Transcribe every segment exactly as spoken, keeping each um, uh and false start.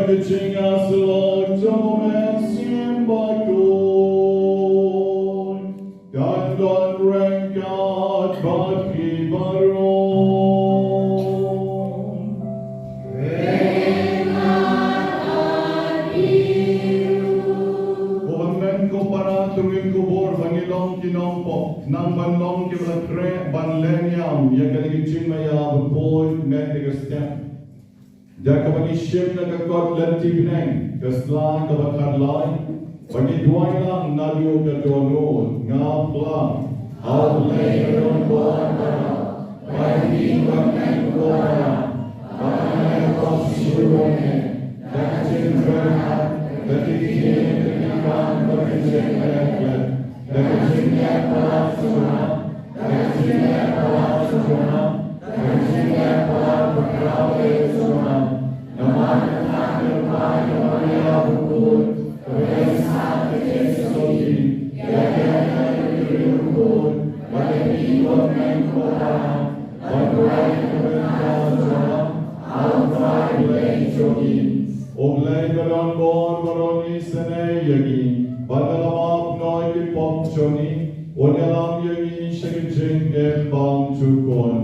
Jingïasyllok jong me shim bakhuid, kan don ryngkat bad phi baroh. Ko hynmen ko para, to ngin kubur ba ngin long ki nongpop, nang ban long kiba la khreh ban leh niam ïa kane ka jingmaïa ba poi met da ka step. Da kaba ngi shim na ka kot lynti bneng, ka sla kaba khatlai, ba ngi duwai lang naduh ka dohnud: Nga phla ha U Blei ba don bor baroh, bad ha ki ba kmen ko para, bad ha kane ka pop shisha, da ka jingkyrkhu, da ki kti, da ki kam, da ka jingkyrkhu, da ka jingïaid palat sngewbha, da ka jingïaid palat sngewbha, da ka jingïaid palat ba khraw eh sngewbha. Namar ka thad ka phai ka Maria bakhuid, kaba ïaisah ka jingsohi ïa kane ka ri bakhuid, bad ïa phi ki bymman ko para, ban duwai ïa ka bynta sngewbha ha U Trai Blei jong ngi. U Blei ba don bor, ba ron isynei ïa ngi, bad ba la map noh ïa ki pop jong ngi, un ïalam ïa ngi sha ka jingim bymjukut.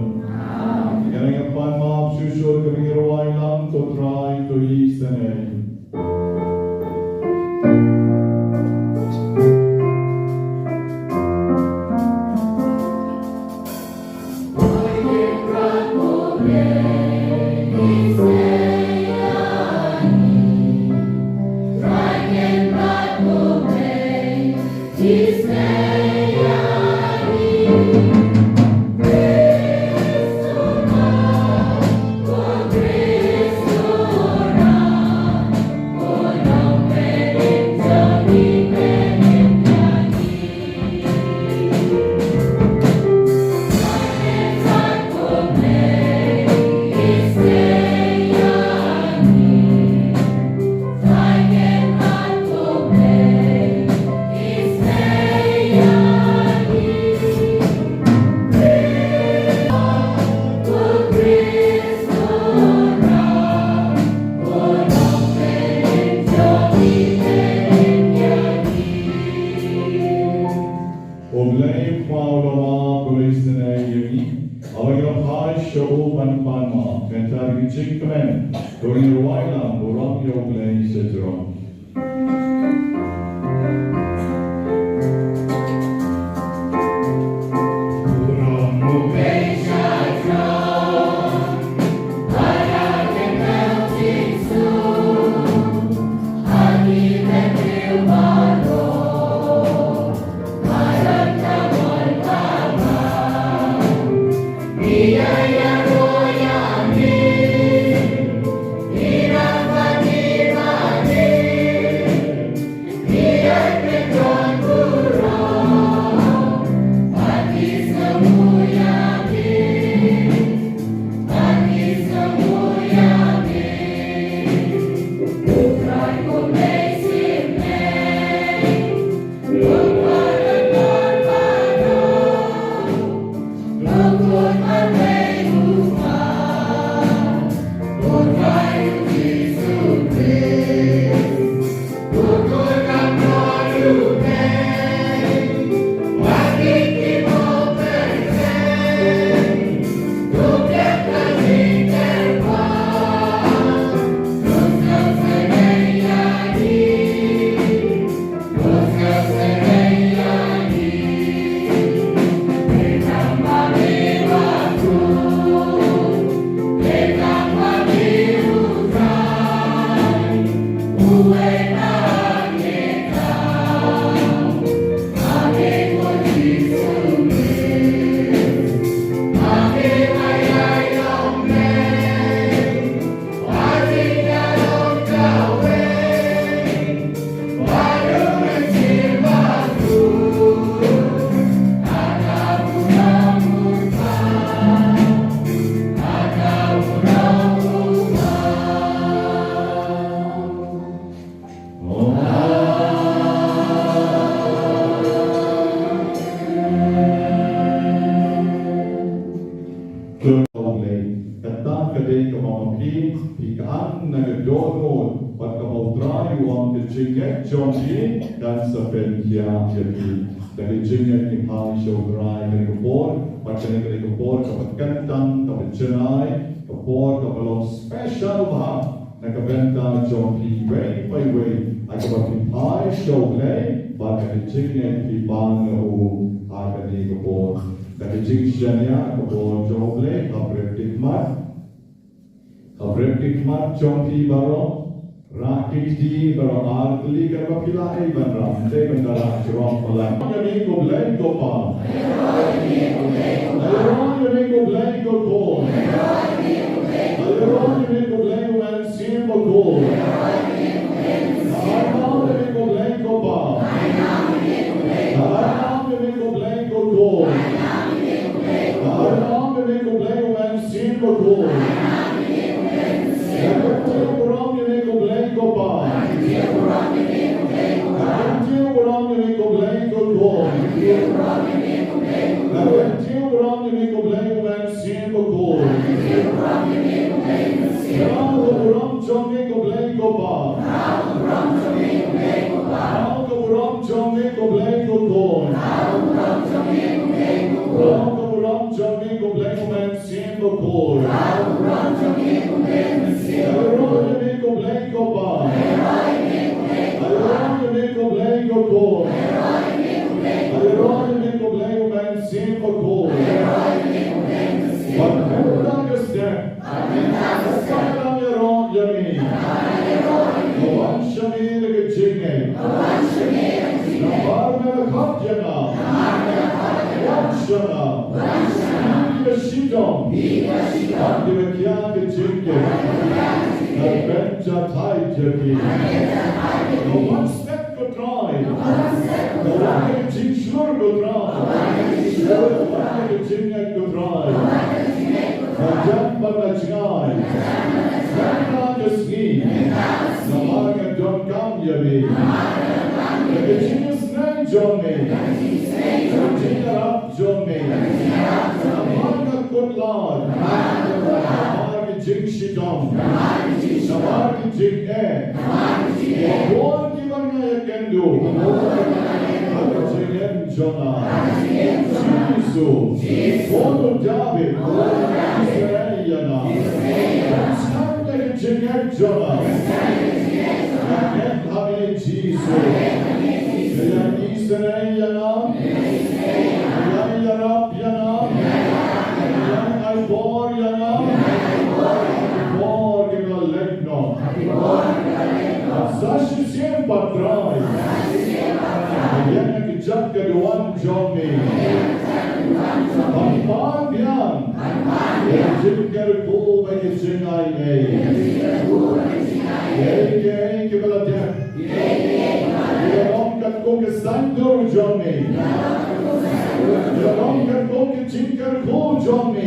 Ngin ïa pan map shuh shuh, kaba ngi rwai lang: Ko Trai, to isynei. U Blei u la map, u la isynei ïa ngi, haba ngi la phai sha u ban pan map. Mynta da ka jingkmen to ngin rwai lang: Burom ïa U Blei sha jrong. Phi kan na ka dohnud bad kaba U Trai u ong ka jingngeit jong phi kan sa pynkhiah ïa phi. Da ka jingngeit ngi phai sha U Trai kane ka por bad kane ka dei ka por kaba kyntang, kaba janai, ka por kaba long special bha na ka bynta jong phi iwei pa iwei. Ha kaba phi phai sha U Blei bad da ka jingngeit phi bang ïa u ha kane ka por. Da ka jingshaniah ka bor jong U Blei, ha ka bynta ki khmat Ka bret ki khmat jong phi baroh. Rah ki kti baroh ar tylli katba phi lah ei ban rah. Te ban da rah jrong palat. Ïa me ko Blei ko Pa. Ïaroh ïa me ko Blei ko Khun. Ïaroh ïa me ko Blei ko Mynsiem Bakhuid. Ïaroh ïa me ko Blei ko Pa. Ïaroh ïa me ko Blei ko Khun. Ïaroh ïa me ko Blei ko Mynsiem Bakhuid. Nga kyntiew burom ïa me ko Blei ko Pa. Nga kyntiew burom ïa me ko Blei ko Khun. Nga kyntiew burom ïa me ko Blei ko Mynsiem Bakhuid. Nga kyntiew burom jong me ko Blei ko Pa. Nga kyntiew burom jong me ko Blei ko Khun. Nga kyntiew burom jong me ko Blei ko Mynsiem Bakhuid. Ïaroh ïa me ko Blei ko Pa. Ïaroh ïa me ko Blei ko Khun. Ïaroh ïa me ko Blei ko Mynsiem Bakhuid. Bad mynta ka step, nga ïaroh ïa me. Ka wan sha me da ka jingngeit. Namar me la khot ïa nga. Wan sha nga. Phi kiba shitom bad kiba khia ka jingkit, ngan pynjahthait ïa phi. Ka wan step ko Trai. Ka wan ka jingshlur ko Trai. Ka wan ka jingngeit ko Trai. Nga jan bad nga jngai mynta ka sngi namar nga donkam ïa me. Da ka jingisnei jong me, da ka jingïarap jong me, namar nga kut lad, namar ka jingshitom, namar ka jingeh, namar ka jingeh, bun kiba nga ïakynduh ha ka jingim jong nga. Jisu, Khun u Dabid, isynei ïa nga. Pynskhem ïa ka jingngeit jong nga. Nga ngeit ha me Jisu. Isynei ïa nga. Ïarap ïa nga. Ai bor ïa nga. Bor ki la leit noh. Sa shisien pat Trai, ïa ka jaka ka duwan jong me. Ban pan biang ïa ka jingkyrkhu bad ka jingai ei. Ïa kiei kiei kiba la dep, ïa long katkum ka saiñdur jong me. Ïa long katkum ka jingkyrkhu jong me.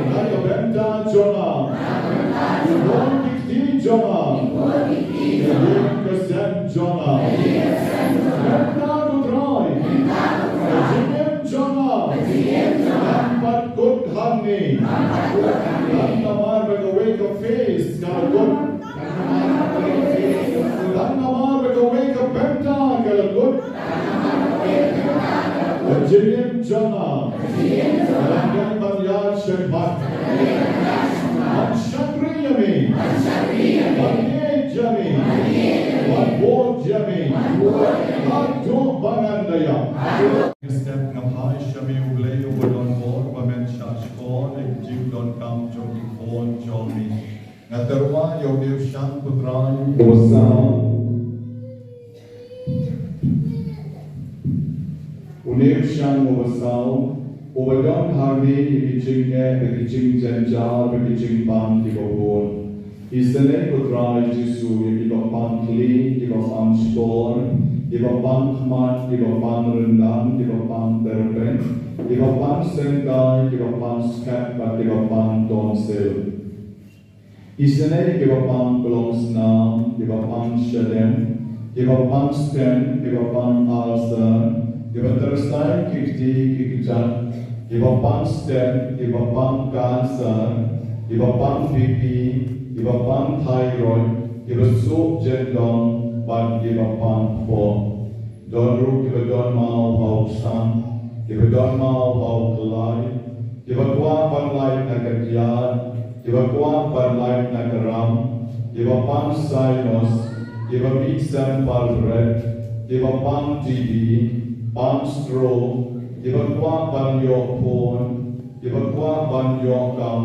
Na ka bynta jong nga. Bun ki kti jong nga. Ïa ka sem jong nga. Mynta ko Trai, ka jingim jong nga. Ngam pat kut hangne. Tang namar ba kawei ka phase ka la kut. Tang namar ba kawei ka bynta ka la kut. Ka jingim jong nga ka la dang ban ïaid shakhmat. Ban shakri ïa me. Ban ngeit ïa me. Ban bud ïa me. Haduh ba ngan da ïap. Ka step nga phai sha me U Blei uba don bor ba men shah shkor ïa ka jingdonkam jong ki khun jong me. Nga tyrwa ïa une u shang ko Trai uba saw. Une u shang uba saw uba don hangne ïa ki jingeh, ïa ki jingjynjar, ïa ki jingpang kiba bun. Isynei ko Trai Jisu ïa kiba pang khlieh, kiba pang shkor, kiba pang khmat, kiba pang ryndang, kiba pang tyrpeng, kiba pang syngkai, kiba pang skep bad kiba pang tonsil. Isynei kiba pang klongsnam, kiba pang shadem, kiba pang stent, kiba pang ulcer, kiba tyrsai ki kti ki kjat, kiba pang stent, kiba pang cancer, kiba pang BP, kiba pang thyroid, kiba suh jendong, bad kiba pang phoh. Don ruh kiba don maw ha u ksan, kiba don maw ha u kyllai, kiba kwah ban lait na ka kyiad, kiba kwah ban lait na ka ram, kiba pang sinus, kiba mih sem par bret, kiba pang TB, pang stroke, kiba kwah ban ïoh phone, kiba kwah ban ïoh kam,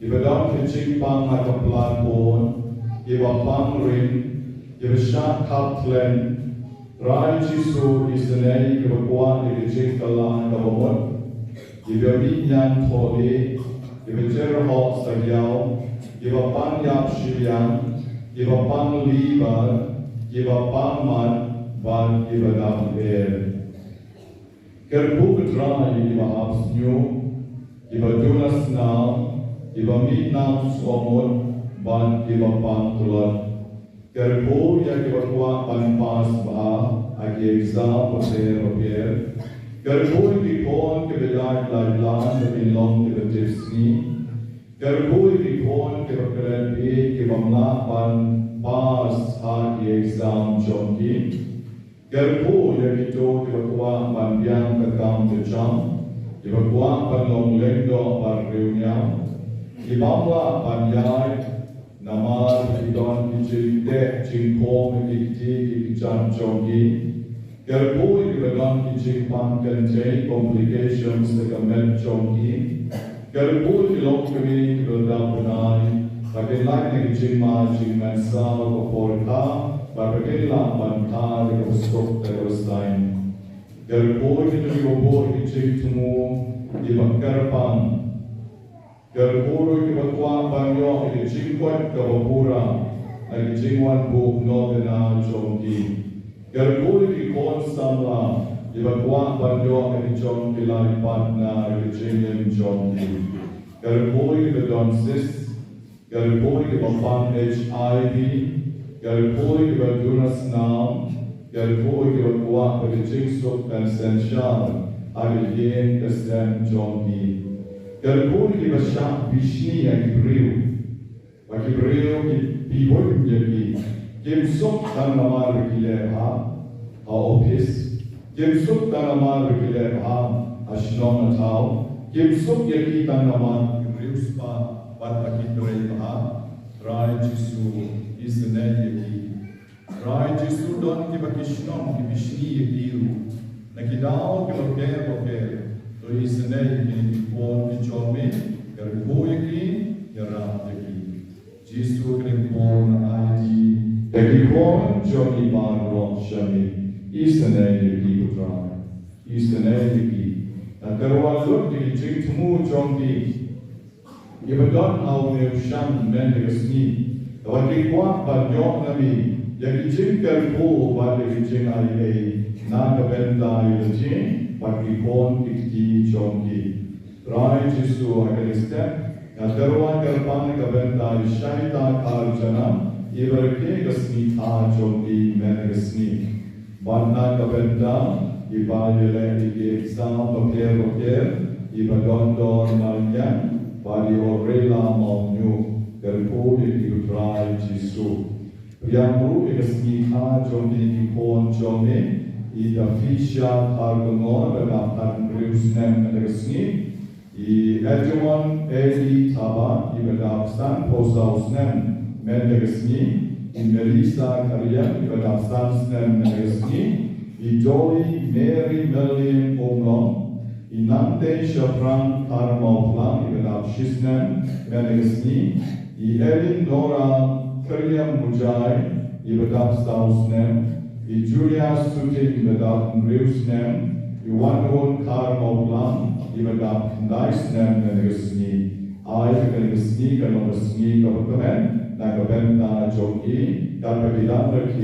kiba don ka jingpang ha ka platform, kiba pang ring, kiba shah khap khlem. Trai Jisu, isynei kiba kwah ïa ka jingkylla kaba mut, kiba mih ñiangthohlieh, kiba jer hok sagiaw, kiba pang ïap shiliang, kiba pang liver, kiba pang mad, bad kiba dap er. Kyrkhu ko Trai ïa kiba hap sniew, kiba duna snam, kiba mih nam sngewmut, bad kiba pang tlot. Kyrkhu ïa kiba kwah ban pass bha ha ki exam bapher bapher. Kyrkhu ïa ki khun kiba ïaid lait lang ba kin long kiba tipsngi. Kyrkhu ïa ki khun kiba klet bieit kiba ym lah ban pass ha ki exam jong ki. Kyrkhu ïa kito kiba kwah ban biang ka kam ka jam, kiba kwah ban long lyngdoh bad riewniam, kiba ym lah ban ïaid namar ki don ki jingteh jingkhum ha ki kti ki kjat jong ki. Kyrkhu ïa kiba don ki jingpang kynthei, complications, ha ka met jong ki. Kyrkhu ïa ki longkmie kiba dap bnai, ba kin lait na ki jingma jingmynsaw ka por ka, ba kin lah ban kha da kaba suk da kaba saiñ. Kyrkhu ïa kito kiba buh ki jingthmu, kiba kyrpang. Kyrkhu ruh kiba kwah ban ïoh ïa ka jingkoit kaba pura na ka jingwan buh novena jong ki. Kyrkhu ïa ki khun samla kiba kwah ban ïoh ïa ka jong ki lai pat na ka jingim jong ki. Kyrkhu ïa kiba don cyst, kyrkhu ïa kiba pang HIV, kyrkhu ïa kiba duna snam, kyrkhu ïa kiba kwah ba ka jingsuk kan synshar ha ka ïing ka sem jong ki. Kyrkhu ïa kiba shah bishni ïa ki briew, ba ki briew ki pynbun ïa ki. Kim suk tang namar ba ki leh bha ha ophis, kim suk tang namar ba ki leh bha ha shnong ha thaw, kim suk ïa ki tang namar ba ki riewspah bad ba ki trei bha. Trai Jisu, isynei ïa ki. Trai Jisu, don kiba ki shnong ki bishni ïa ki ruh na ki daw kiba pher bapher. To isynei ïa kine ki khun ki jong me, kyrkhu ïa ki, ïarap ïa ki. Jisu, kane ka por nga ai ïa ki khun jong ngi baroh sha me. Isynei ïa ki ko Trai. Isynei ïa ki. Nga kyrpad lut ïa ki jingthmu jong ki. Kiba don ha une u shan mynta ka sngi, kiba ki kwah ban ïoh na me ïa ki jingkyrkhu bad ïa ki jingaiei na ka bynta ïa la jong bad ki khun ki kti jong ki. Trai Jisu, ha kane ka step nga kyrpad kyrpang na ka bynta i Shaita Kharjanam, iba rakhe ka sngi kha jong ki mynta ka sngi. Bad na ka bynta iba ïaleh ïa ki exam bapher bapher, iba don dor marñiang bad i Orela Mawñiuh, kyrkhu ïa ki ko Trai Jisu. Pdiang ruh ïa ka sngi kha jong kine ki khun jong me, i Daphisha Kharkongor ba dap khathynriew snem mynta ka sngi, i Edmond A E Thabah iba dap sanphew saw snem mynta ka sngi, i Melissa Kharriam iba dap san snem mynta ka sngi, i Dolly Mary Merlin Umlong, i Nangtei Shaphrang Kharmawphlang iba dap shi snem mynta ka sngi, i Elin Nora Kharriam Mujai iba dap saw snem, i Julia Suting iba dap hynriew snem, i Wanwon Kharmawphlang iba dap khyndai snem mynta ka sngi. Ai ba kane ka sngi kan long ka sngi kaba kmen na ka bynta jong ki, katba ki dang rakhe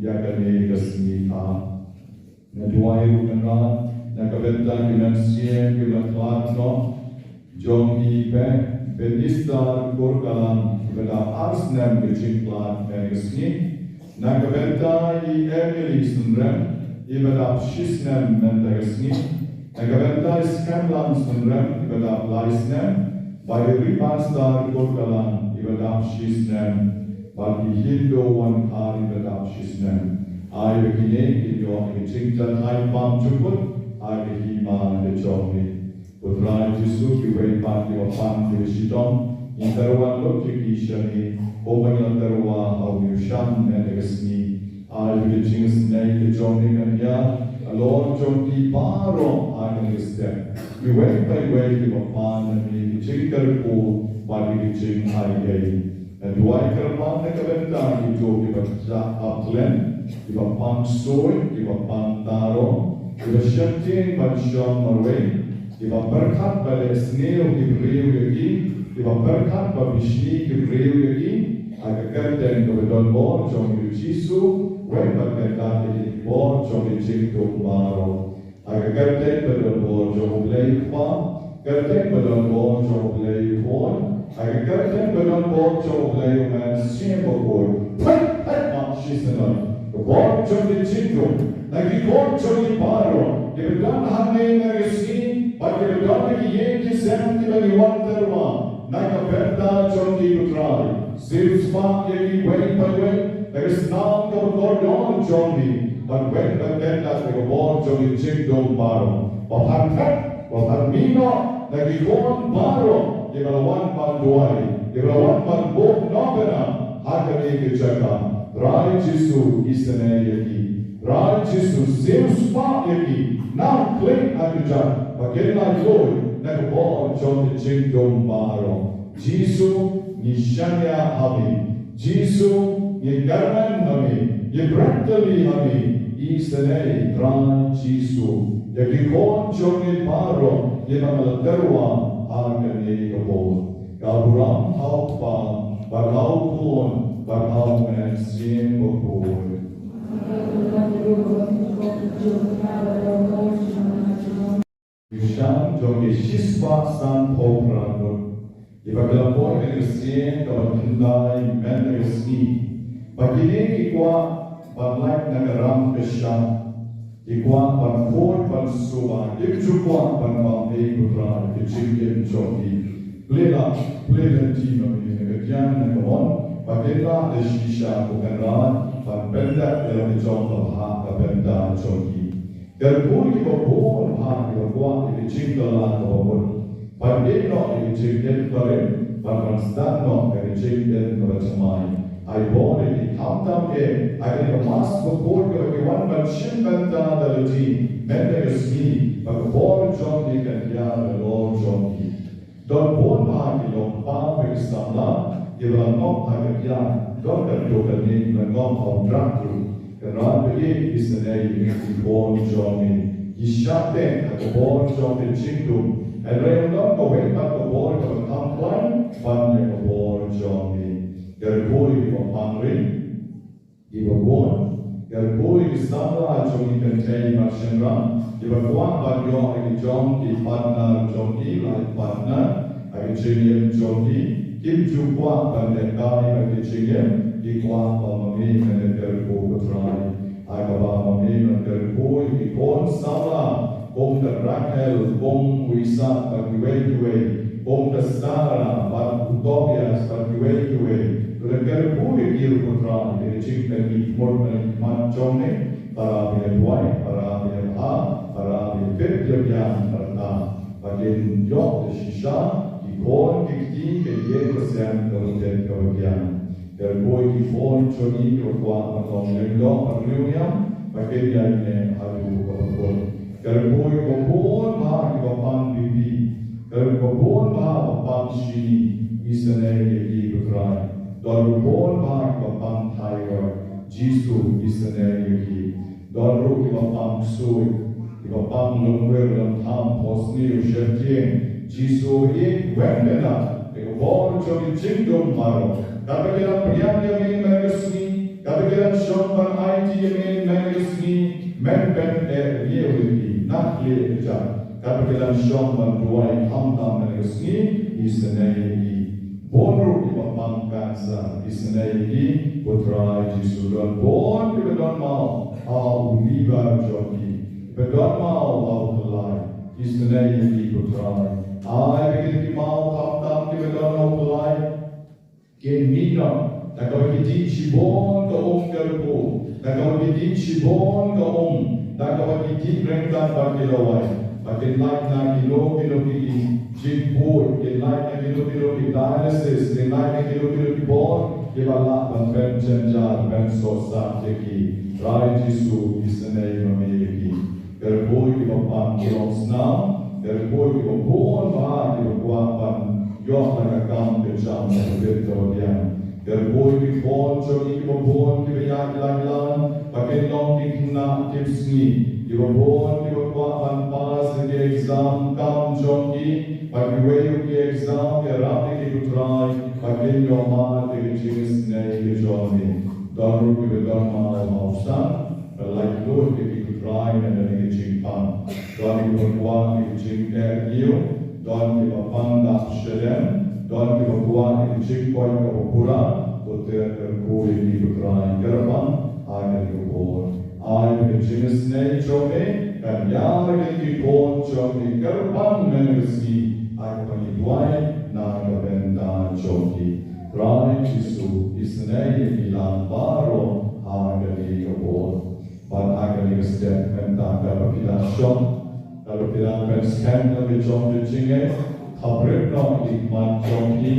ïa kane ka sngi kha. Nga duwai ruh nangta na ka bynta ki mynsiem kiba la khlad noh jong i Be-, Benista Kurkalam iba dap ar snem ka jingkhlad mynta ka sngi. Na ka bynta i Emily Sunrem iba dap shi snem mynta ka sngi. Na ka bynta i Skanlan Sunrem iba dap lai snem. Ba ïa ri Pastor Kurkalang iba dap shisnem, ba ki Hindu wan kar iba dap shisnem. Ai ba kine kin ïoh ïa ka jingjatai pam jukut ha ka hima ka jong ngi. Ko Trai Jisu, kiwei pat kiba pang kiba shitom, ngi tyrwa lut ïa ki sha ngi, kumba ngi la tyrwa ha u Newshan mynta ka sngi. Ai ba ka jingisynei ka jong ngi kan ïa halor jong ki baroh ha kane ka step. Iwei pa iwei kiba pan na ngi ki jingkyrkhu bad ki jingaiei. Nga duwai kyrpang na ka bynta kito kiba jah baptism, kiba pang soi, kiba pang taro, kiba sheptieng ban shong marwei, kiba pyrkhat ba leh sniew ki briew ïa ki, kiba pyrkhat ba bishni ki briew ïa ki, ha ka kyrteng kaba don bor jong u Jisu, wei ban kyrkhu ïa ki bor jong ki jingdum baroh. Ha ka kyrteng ba don bor jong U Blei Kpa, kyrteng ba don bor jong U Blei Khun, ha ka kyrteng ba don bor jong U Blei U Mynsiem Bakhuid. Phet, phet, mak shi syndon. Ka bor jong ki jingdum na ki khun jong ngi baroh, kiba don hangne mynta ka sngi, bad kiba don ha ki ïing ki sem kiba ngi wan tyrwa. Na ka bynta jong ki, ko Trai, siew spah ïa kiwei pa iwei na ka snam kaba kordor jong ngi, bad wei ban kyrkhu ïa ka bor jong ki jingdum baroh. Ba phan phet, ba phan mih noh na ki khun baroh kiba la wan ban duwai, kiba la wan ban buh nongkyndong ha kane ka jaka. Trai Jisu, isynei ïa ki. Trai Jisu, siew spah ïa ki, nang khlieh ha ka jaka ba kin ïaid lut na ka bor jong ki jingdum baroh. Jisu, ngi shaniah ha me. Jisu, ngi kyrmen ha me, ngi bret tylli ha me. Isynei, Trai Jisu, ïa ki khun jong ngi baroh kiba nga la tyrwa ha kane ka por. Ka burom ha U Kpa, bad ha U Khun, bad ha U Mynsiem Bakhuid. Ngi shan jong ki shispah sanphew phra ngut kiba ki la poi ha ka sien kaba khyndai mynta ka sngi. Ba kine ki kwah ban lait na ka ram ka shad. Ki kwah ban khuid ban suba, kim ju kwah ban bam ei, ko Trai, ka jingim jong ki. Plie lah, plie lynti ma me na ka diang na ka mon, ba kin lah da shisha, ko Kynrad, ban pyndep ïa la ka jong ka bhah ka bynta jong ki. Kyrkhu ïa kiba bun bha kiba kwah ïa ka jingkylla kaba mut. Ban ïeh noh ïa ka jingim barim, bad ban sdang noh ïa ka jingim kaba thymmai. Ai bor ïa ki khamtam eh ha kane ka Mass bakhuid kaba ki wan ban shim bynta da lade mynta ka sngi, ba ka bor jong ki kan ïaid halor jong ki. Don bun bha ki longkmie bad ki samla kiba la ngop ha ka diang, don katto katne kiba la ngop ha u drug ruh. Kynrad, ba ïeit, isynei ïa ki khun jong me. Ki shah teng ha ka bor jong ka jingdum. Hynrei ym don kawei pat ka bor kaba kham khlaiñ ban ïa ka bor jong me. Kyrkhu ïa kiba pang ring, kiba bun. Kyrkhu ïa ki samla jong ngi kynthei bad shynrang kiba kwah ban ïoh ïa ki jong ki partner jong ki, life partner, ha ka jingim jong ki. Kim ju kwah ban lehkai ha ka jingim, ki kwah ba ma me men kyrkhu, ko Trai. Ai kaba ma me men kyrkhu ïa ki khun samla, kum ka Rakhel, kum u Isak bad kiwei kiwei, kum ka Sarah bad u Tobias bad kiwei kiwei. To da kyrkhu ïa ki ruh, ko Trai, ïa ka jingpynmih mut na ka khmat jong me, para ba ïaduwai, para ba ïabha, para ba ïapeit ïabiang, para ba kin ïoh da shisha ki khun ki kti, ka ïing ka sem kaba beit kaba biang. Kyrkhu ïa ki khun jong ngi kiba kwah ban long lyngdoh bad riewniam, ba kin ïaineh haduh kaba kut. Kyrkhu ïa kiba bun bha kiba pang BP, kyrkhu ïa kiba bun bha ba pang shini, isynei ïa ki, ko Trai. Don ruh bun bha kiba pang thyroid, Jisu, isynei ïa ki. Don ruh kiba pang ksuid, kiba pang longwir longtham, phohsniew, shyrtieng. Jisu, ïeit, wan kynnoh ïa ka bor jong ki jingdum baroh. Katba ki la pdiang ïa me mynta ka sngi, katba ki la shong ban aiti ïa me mynta ka sngi, men pyneh ïa ki na khlieh ka jaka. Katba ki la shong ban duwai khamtam mynta ka sngi, isynei ïa ki. Bun ruh kiba pang cancer, isynei ïa ki, ko Trai Jisu. Don bun kiba don maw ha u liver jong ki, kiba don maw ha u khlai, isynei ïa ki, ko Trai. Ai ba kin ki maw khamtam Ka don ha u Blei. Kin mih noh da kaba ki dih shibun ka um ka rpu, da kaba ki dih shibun ka um, da kaba ki dih ryngkat bad ki lawei. Ba kin lait na kino kino ki jingpud, kin lait na kino kino ki dialysis, kin lait na kino kino ki bor kiba lah ban pynjynjar, pynsohsat ïa ki. Trai Jisu, isynei ma me ïa ki. Ki rpu kiba pang ki longsnam, ki rpu kiba bun bha kiba kwah ban ïoh la ka kam ka jam kaba bit kaba biang. Ki rpu ki khun jong ngi kiba bun kiba ïaid lang lang ba kin long ki khynnah tipsngi, kiba bun kiba kwah ban pass ïa ki exam kam jong ki, ba kiwei ki exam ki ïarap ïa ki, ko Trai, ba kin ïoh mad ïa ki jingisynei ki jong ngi. Don ruh kiba don ma u hausan, ba laitluid ïa ki, ko Trai, na kane ka jingpang. Don kiba kwah ïa ka jingeh rngiew, don kiba pang dap shadem, don kiba kwah ïa ka jingkoit kaba pura. To tyrkhong ïa ki, ko Trai, kyrpang ha kane ka por. Ai ba ka jingisynei jong me kan ïar ïa ki khun jong me, kyrpang mynne ka sngi, ai ba ngi duwai na ka bynta jong ki. Trai Jisu, isynei ïa ki lang baroh ha kane ka por. Bad ha kane ka step mynta, katba phi dang shong, katba phi dang pynskhem ïa la ka jong ka jingngeit, khapret noh ïa ki khmat jong phi.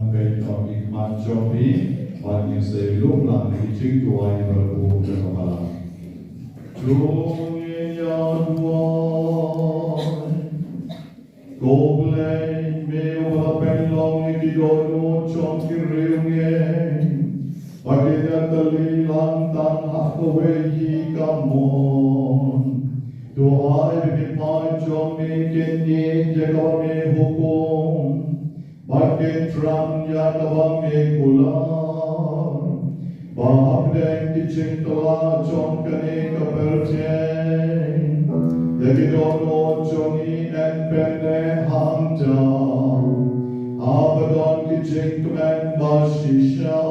Peit ïa ki khmat jong phi, bad ngin sa ïa lum lang ïa ki jingduwai ba la buh da ka balang. To ngin ïa duwai. Ko Blei, me uba la pynlong ïa ki dohnud jong ki riewngeit ba kin ïa tylli lang tang ha kawei hi ka mon. To ai ba ki paid jong me kin ïeit ïa kaba me hukum, bad kin thrang ïa kaba me kular, ba hapdeng ki jingkylla jong kane ka pyrthei, ïa ki dohnud jong ngi yn pyneh hangta, haba don ki jingkmen ba shisha.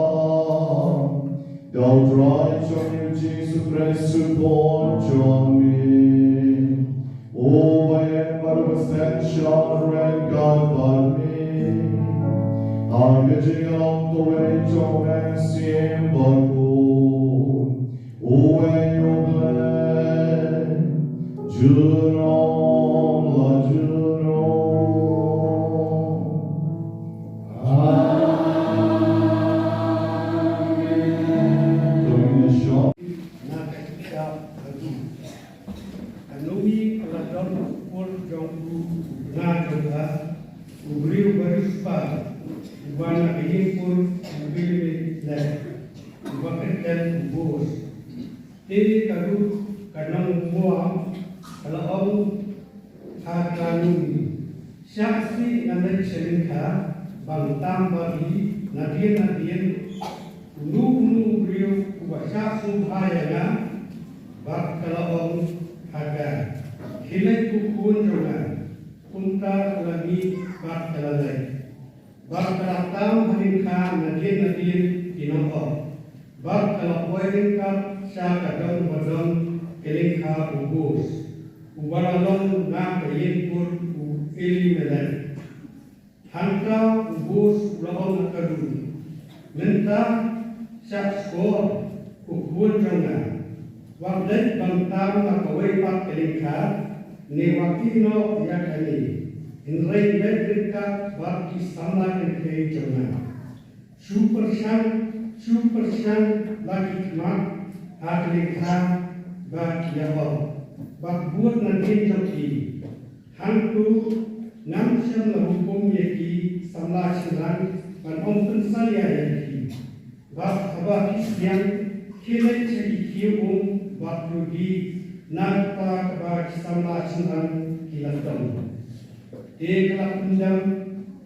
Da U Trai jong ngi U Jisu Khrist U Khun jong ngi, uba ïeng bad uba shen sha ryngkat bad me ha ka jingïalong kawei jong U Mynsiem Bakhuid, uwei U Blei, junom la junom. Amen. To ngin ïa shong. Na ka kitab Hagai. Kano ngi ka la don u khun jong u bnai jong ka, u briew bariewspah, uba na ka ïing kur u Elimelek, uba kyrteng u Boas. Te ka Ruth ka nong Moab ka la ong ha ka, ngi shah sih ngan leit sha lyngkha ban tam bad i nadien nadien. Uno uno u briew uba shah sngewbha ïa nga. Bad ka la ong ha ka, khie leit ko khun jong nga. Kumta ka la mih bad ka la leit. Bad ka la tam ha lyngkha nadien nadien ki nongaw. Bad ka la poi ryngkat sha ka dong ba don ka lyngkha u Boas, uba la long na ka ïing kur u Elimelek. Hangta u Boas u la ong ha ka Ruth, mynta shah skor ko khun jong nga. Wat leit ban tam na kawei pat ka lyngkha, ne wat ïeh noh ïa kane. Hynrei leit ryngkat bad ki samla kynthei jong nga. Shu pyrshang, shu pyrshang la ki khmat ha ka lyngkha bad ïa ong, bad bud nadien jong ki. Hangto ngam shym la hukum ïa ki samla shynrang ban ym pynsalia ïa ki. Bad haba ki sdiang, khie leit sha ki khiew um bad lut ïa ki na kata kaba ki samla shynrang ki la tong. Te ka la pyndem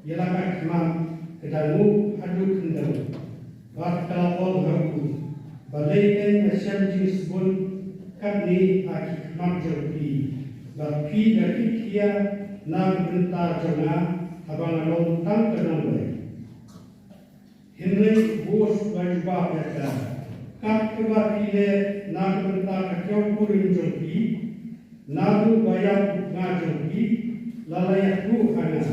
ïa la ka khmat, ka dang nguh haduh khyndew. Bad ka la ong ha u, balei kein nga shem jingsbun katne ha ki khmat jong phi, ba phi da kit khia na ka bynta jong nga haba nga long tang ka nongwei? Hynrei u Boas u la jubab ïa ka, kat kaba phi leh na ka bynta ka kiaw kurim jong phi, naduh ba ïap u kpa jong phi, la la ïakduh ha nga,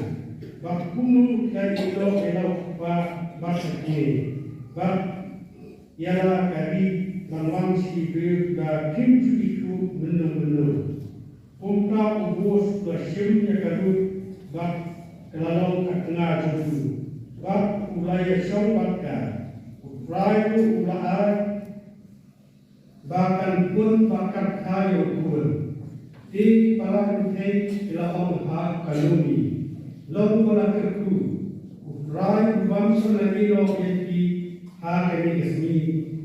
ba kumno phi la ïehnoh ïa la u kpa bad ka kmie, bad ïa la ka ri ban wan sha ki briew ba phim ju ithuh mynno mynno. Kumta u Boas u la shim Bad ka, U Trai ruh u la ai ba kan pun ba kat kha ïa u khun. Te ki para kynthei ki la ong ha ka Naomi, long ba la kyrkhu, U Trai u bym shym la ïehnoh ïa ki ha kane ka sngi,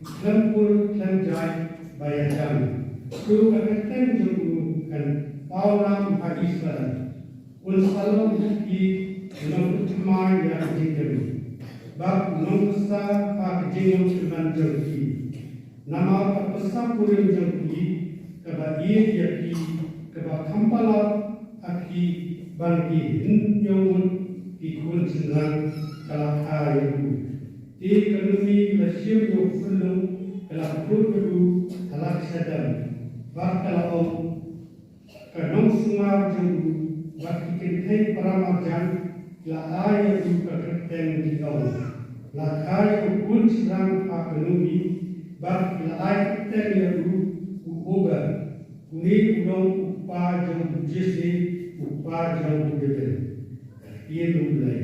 khlem pur khlem jait ba ïajan. To ka kyrteng jong u kan paw nam ha Israel. Un sa long ha ki u nongthymmai ïa ka jingkyrkhu, bad u nongpyrsad ha ka jinglong tymmen jong ki. Namar ka pyrsa kurim jong ki kaba ïeit ïa ki, kaba kham palat ha ki ban ki hynñiew ngut ki khun shynrang ka la kha ïa u. Te ka Naomi ka la shim ïa u khunlung, ka la khlud ïa u ha la ka shadem, bad ka la ong, ka nongsumar jong u bad ki kynthei para marjan la ai ïa u ka kyrteng, ki ong, la kha ïa u khun shynrang ha ka Naomi, bad ki la ai kyrteng ïa u, u Obed. Une u long u kpa jong u Jesse, u kpa jong u David. Ka ktien U Blei.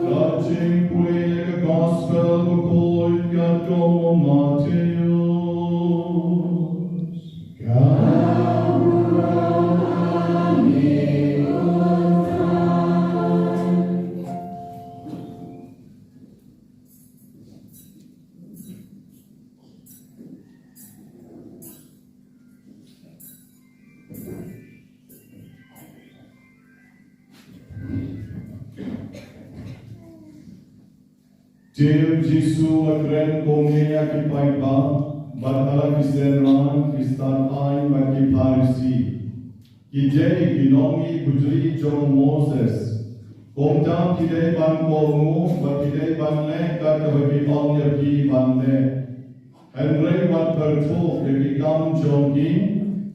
Ka jingpule ïa ka gospel bakhuid katkum u Mathaios. Te u Jisu u la kren kumne ïa ki paidbah bad ïa la ki synran, ki stad aiñ bad ki Pharisi. Ki dei ki nongïaid bujli jong u Moses. Kumta phi dei ban kohnguh bad phi dei ban leh kat kaba ki ong ïa phi ban leh. Hynrei wat pyrthuh ïa ki kam jong ki,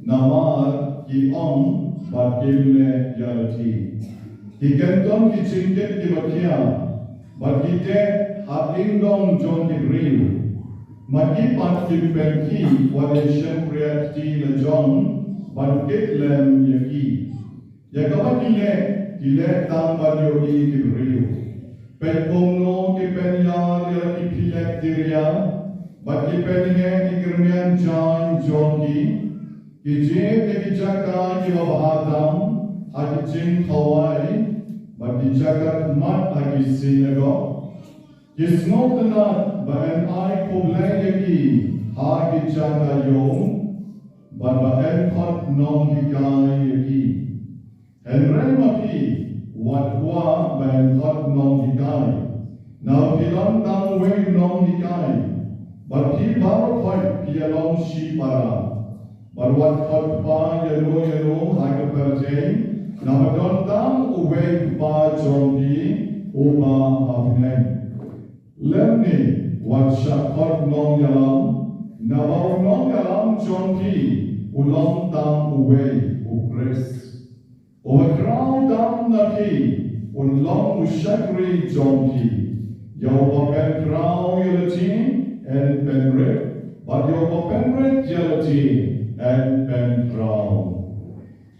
namar ki ong bad kim leh ïa lade. Ki kyntang ki jingkit kiba khia bad ki teh ha kyndong jong ki briew. Ma ki pat ki pynkhih wat ïa shympriahti la jong ban kit lem ïa ki. Ïa kaba ki leh, ki leh tang ban ïohi ki briew. Peit kumno ki pynïar ïa la ki phylakteria bad ki pynheh ïa ki kyrmiang jaiñ jong ki. Ki jied ïa ki jaka kiba bha tam ha ki jingkhawai bad ki jaka khmat ha ki synagog. Ki sngewtynnat ba yn ai khublei ïa ki ha ki jaka ïew bad ba yn khot nonghikai ïa ki. Hynrei ma phi, wat kwah ba yn khot nonghikai. Namar phi don tang uwei u nonghikai bad phi baroh khoit phi ïalong shipara. Bad wat khot kpa ïa no ïa no ha ka pyrthei, naba don tang uwei u Kpa jong phi uba ha bneng. Lymne wat shah khot nongïalam, naba u nongïalam jong phi u long tang uwei, u Khrist. Uba khraw tam na phi un long u shakri jong phi. Ïa uba pynkhraw ïa lade yn pynrit, bad ïa uba pynrit ïa lade yn pynkhraw.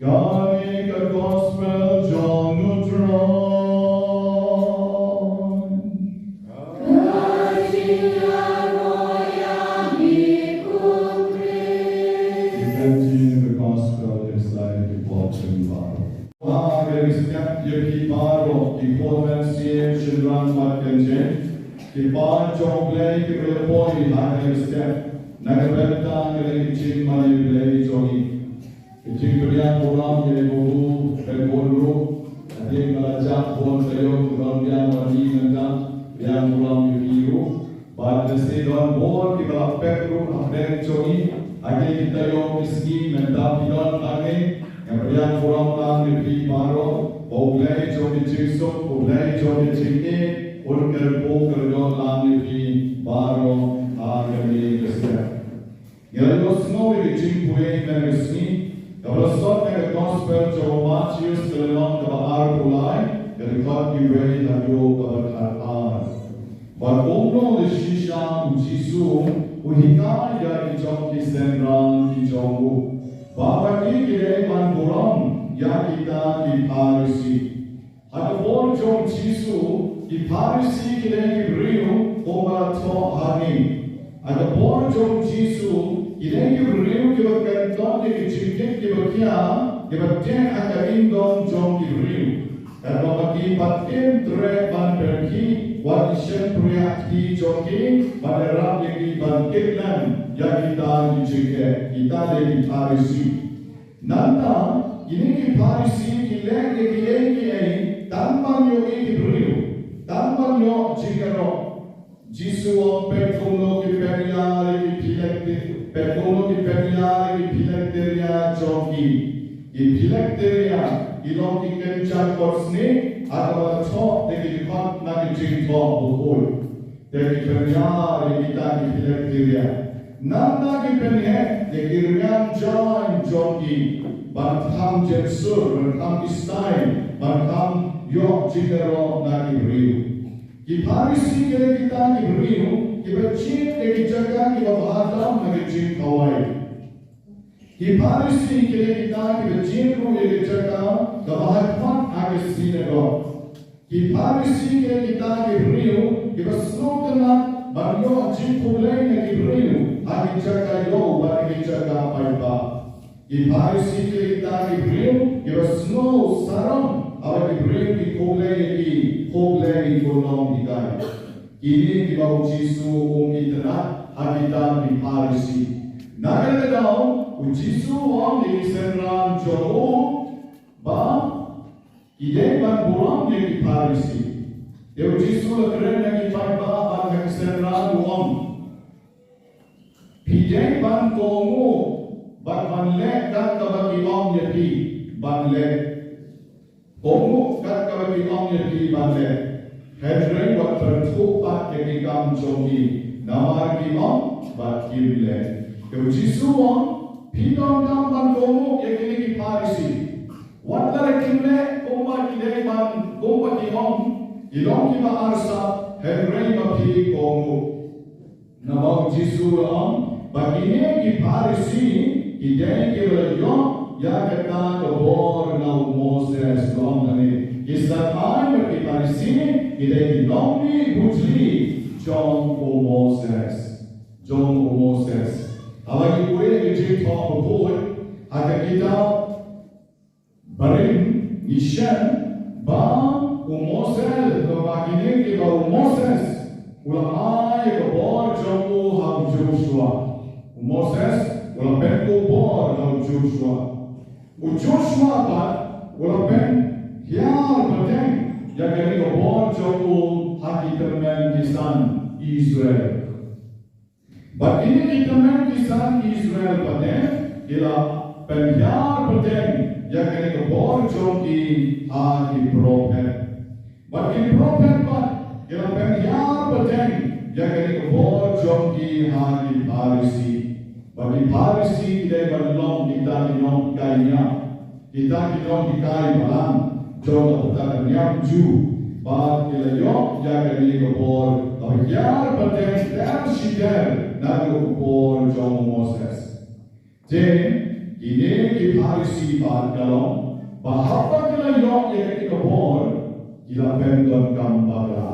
Kane ka gospel jong u Trai. Ki kyntien ka gospel ïa ki pop jong u Trai. Ba ka step ïa phi baroh ki khun mynsiem, shynrang bad kynjat, ki paid jong U Blei kiba ïapoi ha ka step na ka bynta ka jingmane Blei jong ngi. Ka jingpdiang burom ïa u Blei, bun ruh hadien ba la jah bun taïew ki don biang bad ngi, mynta pdiang burom ïa phi ruh. Bad lehse don bun kiba la pep ruh hapdeng jong ngi ha kine ki taïew ki sngi, mynta phi don hangne. Nga pdiang burom lang ïa phi baroh, ba U Blei jong ka jingsuk, U Blei jong ka jingïeit un kyrkhu kyrdoh lang ïa phi baroh ha kane ka step. Ngi la ïohsngew ïa ka jingpule mynta ka sngi kaba la sot na ka gospel jong u Mathaios, ka lynnong kaba arphew lai, ka dkhot kiwei haduh kaba khatar. Bad kumno la shisha u Jisu u hikai ïa ki jong ki synran ki jong u, ba ki dei ban burom ïa kita ki Pharisi. Ha ka por jong u Jisu, ki Pharisi ki dei ki briew kumba la thoh ha ngi. Ha ka por jong u Jisu, ki dei ki briew kiba kynthoh ïa ki jingkit kiba khia, kiba teh ha ka imdon jong ki briew. Katba ma ki pat kim treh ban pynkhih wat ki shynpriah kti jong ki, ban ïarap ïa ki ban kit lem ïa kita ki jingeh, kita dei ki Pharisi. Nangta, kine ki Pharisi ki leh ïa kiei kiei tang ban ïohi ki briew, tang ban ïoh jingïaroh. Jisu u ong, peit kumno ki pynïar ïa ki phylakteria, peit kumno ki pynïar ïa ki phylakteria jong ki. Ki phylakteria ki long ki kynja kot snieh, ha kaba la thoh da ki dkhot na ki jingthoh bakhuid. Te ki pynïar ïa kita ki phylakteria. Nangta ki pynheh ïa ki rmiang jaiñ jong ki ban kham jemsur, ban kham istai, ban kham ïoh jingïaroh na ki briew. Ki Pharisi ki dei kita ki briew kiba jied ïa ki jaka kiba bha tam na ki jingkhawai. Ki Pharisi ki dei kita kiba jied ruh ïa ki jaka kaba ha khmat ha ki synagog. Ki Pharisi ki dei kita ki briew kiba sngewtynnat ban ïoh jingkhublei na ki briew ha ki jaka ïew bad ha ki jaka paidbah. Ki Pharisi ki dei kita ki briew kiba sngew sarong haba ki briew ki khublei ïa ki, khublei ko nonghikai. Kine kiba u Jisu um itynnat ha kita ki Pharisi. Na kata ka daw u Jisu u ong ïa ki synran jong u ba ki dei ban burom ïa ki Pharisi. Te u Jisu u la kren na ki paidbah bad na ki synran u ong, phi dei ban kohnguh bad ban leh kat kaba ki ong ïa phi ban leh. Kohnguh kat kaba ki ong ïa phi ban leh. Hynrei wat pyrthuh pat ïa ki kam jong ki, namar ki ong bad kim leh. Te u Jisu u ong, phi donkam ban kohnguh ïa kine ki Pharisi. Wat la kim leh kumba ki dei ban, kumba ki ong, ki long kiba arsap, hynrei ma phi kohnguh. Namar u Jisu u la ong ba kine ki Pharisi ki dei kiba la ïoh ïa kata ka bor na u Moses, u la ong hangne. Ki Saddai bad ki Pharisi ki dei ki nongmih bujli jong u Moses. Jong u Moses. Haba ngi pule ïa ka jingthoh bakhuid ha ka kitab Barim, ngi shem ba u Moses, ba kine kiba u Moses u la ai ïa ka bor jong u ha u Joshua. U Moses u la pynkup bor ha u Joshua. U Joshua pat u la pynhiar pateng ïa kane ka bor jong u ha ki tymmen ki san Israel. Bad kine ki tymmen ki san Israel pat, ki la pynhiar pateng ïa kane ka bor jong ki ha ki prophet. Bad ki prophet pat ki la pynhiar pateng ïa kane ka bor jong ki ha ki Pharisi. Bad ki Pharisi ki dei ban long kita ki nonghikai niam. Kita ki nonghikai balang jong ka bynta ka niam Jiw, ba ki la ïoh ïa kane ka bor kaba hiar pateng ter shi ter na ka bor jong u Moses. Te kine ki Pharisi pat ka long ba haba ki la ïoh ïa kane ka bor ki la pyndonkam bakla.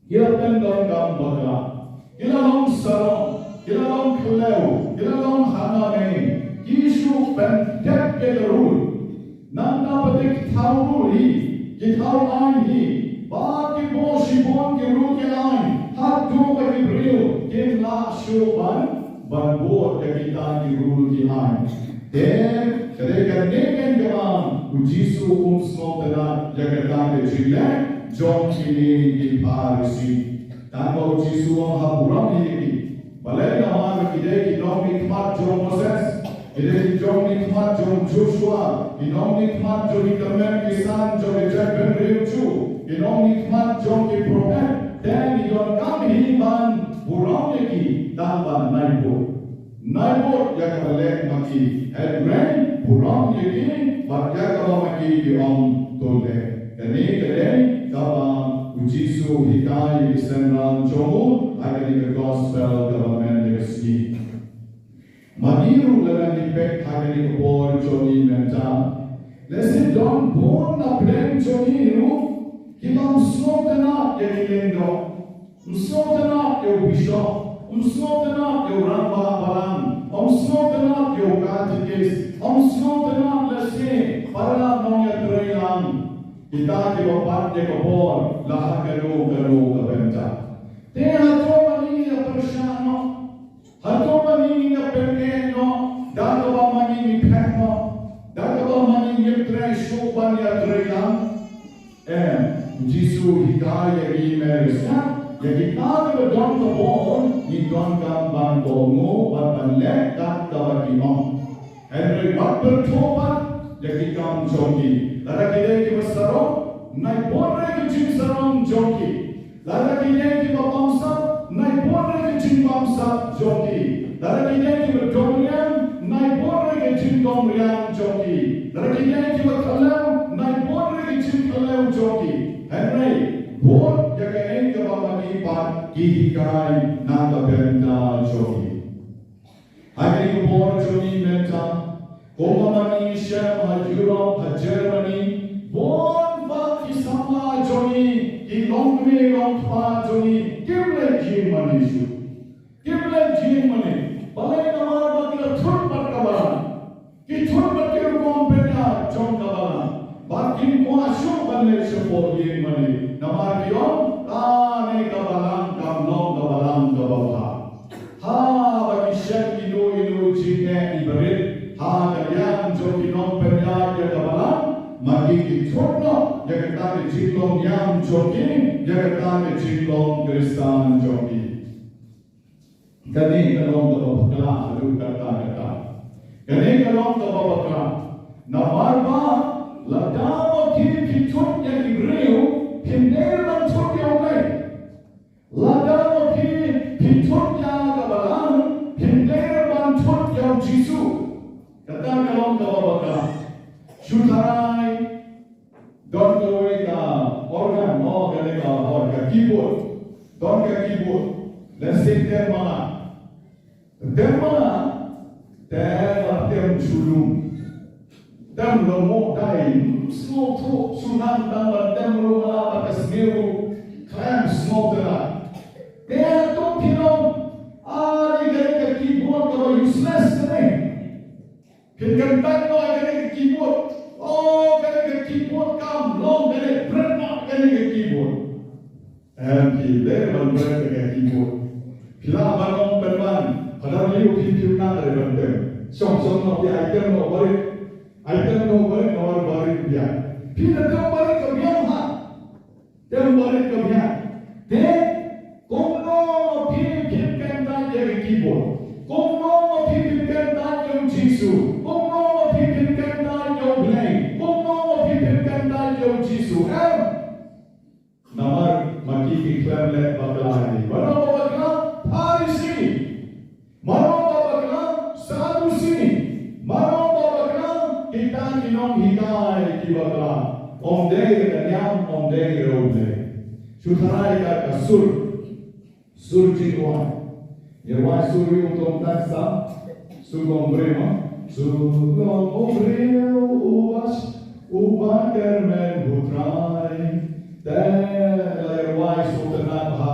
Ki la pyndonkam bakla. Ki la long sarong, ki la long khlem, ki la long hangne. Ki shu pyndep ïa ka rule. Nangta pat ki thaw rule hi, ki thaw aiñ hi. Bad ki bun shibun ki rule ki aiñ. Haduh ba ki briew kim lah shuh ban, ban bud ïa kita ki rule ki aiñ. Te ka dei kane kaba u Jisu um sngewtynnat ïa kata ka jingleh jong kine ki Pharisi. Tang ba u Jisu u ong ha burom ïa ki. Balei? Namar ki dei ki nongmihkhmat jong u Moses, ki dei ki nongmihkhmat jong u Joshua, ki nongmihkhmat jong ki tymmen ki san jong ka jaitbynriew Jiw, ki nongmihkhmat jong ki prophet. Te ngi donkam hi ban burom ïa ki, tang ban nai bud. Nai bud ïa kaba leh ma ki, hynrei burom ïa ki bad ïa kaba ma ki ki ong to leh. Kane ka dei kaba u Jisu u hikai ïa ki synran jong u ha kane ka gospel kaba mynta ka sngi. Ma ngi ruh lada ngi peit ha kane ka por jong ngi mynta, Lehse don bun na pdeng jong ngi ruh ki bym sngewtynnat ïa ki lyngdoh. Ym sngewtynnat ïa u bishop, ym sngewtynnat ïa u rangbah balang, ym sngewtynnat ïa u katikis, ym sngewtynnat lehse para nongïatreilang. Kita kiba bat ïa ka bor la ha kano kano ka bynta. Te hato ma ngi ïa pyrshah noh? Hato ma ngi ïa pyneh noh da kaba ma ngi ngi phet noh, da kaba ma ngi ngi trei shuh ban ïatreilang? Em, Jisu hikai ïa ngi, Mary, ïa kita kiba don ka bor ngi donkam ban kohnguh bad ban leh kat kaba ki ong. Hynrei wat pyrthuh pat ïa ki kam jong ki. Lada ki dei kiba sarong, nai bud re ki jingsarong jong ki. Lada ki dei kiba bamsap, nai bud re ki jingbamsap jong ki. Lada ki dei kiba dongriang, nai bud re ki jingdongriang jong ki. Lada ki dei kiba khlem, nai bud re ki jingkhlem jong ki. Hynrei bud ïa kaei kaba ma ki pat ki hikai na ka bynta jong ki. Ha kane ka por jong ngi mynta, kumba ma ngi shem ha Europe, ha Germany, bun bah ki samla jong ngi, ki longkmie longkpa jong ngi, kim leh jingmane shuh. Kim leh jingmane. Balei? Namar ba ki la thut bad ka balang. Ki thut bad ki rukom pynïaid jong ka balang. Bad kim kwah shuh ban leh shapoh ïing mane. Namar ki ong, kane ka balang kam long ka balang kaba bha. Haba ki shem ino ino jingeh ibarit ha ka liang jong ki nongpynïaid ïa ka balang, ma ki ki thut noh ïa kata ka jinglong niam jong ki, ïa kata ka jinglong Khristan jong ki. Kane ka long kaba bakla haduh katta katta. Kane ka long kaba bakla. Namar ba lada ma phi phi thut ïa ki briew, phim dei ban thut ïa U Blei. Lada ma phi phi thut ïa ka balang, phim dei ban thut ïa U Jisu. Kata ka long kaba bakla. Shu tharai don kawei ka organ, oh, kane ka organ, ka keyboard. Don ka keyboard. Lehse tem ma nga. Tem ma nga. Te ba tem shu lum. Tem lum mo dei. Sngewthuh shu nang tang ban tem ruh ma nga, ba ka sngewthuh. Khlem sngewtynnat. Te to phi long. Ah, ïa kane ka keyboard kaba useless kane. Phin kyntait noh ïa kane ka keyboard. Oh, kane ka keyboard kam long, kane bret noh kane ka keyboard. Em, phi dei ban bret ïa ka keyboard. Phi lah ban ong pynban, hadar lei phi phi nang re ban tem. Shong shong noh phi, ai tem noh barit. Ai tem noh barit, noh barit phi. Phi da tem barit ka biang ha. Tem barit ka biang. Te kumno phi phin kyntait ïa ka keyboard? Kumno phi phin kyntait ïa U Jisu? Kumno phi phin kyntait ïa U Blei? Kumno phi phin kyntait ïa U Jisu? Em. Namar ma ki ki khlem leh bakla hi. Mano ba bakla? Pharisi. Mano ba bakla? Sadusi. Mano ba bakla? Kita ki nonghikai ki bakla. Ym dei ka niam, ym dei U Blei. Shu tharai ka, ka sur. Sur jingrwai. Ngi rwai sur ïa u tong tang sa. Sur long briew ma. Sur long u briew uba sh-, uba kyrmen u Trai. Te la rwai sur tang ha.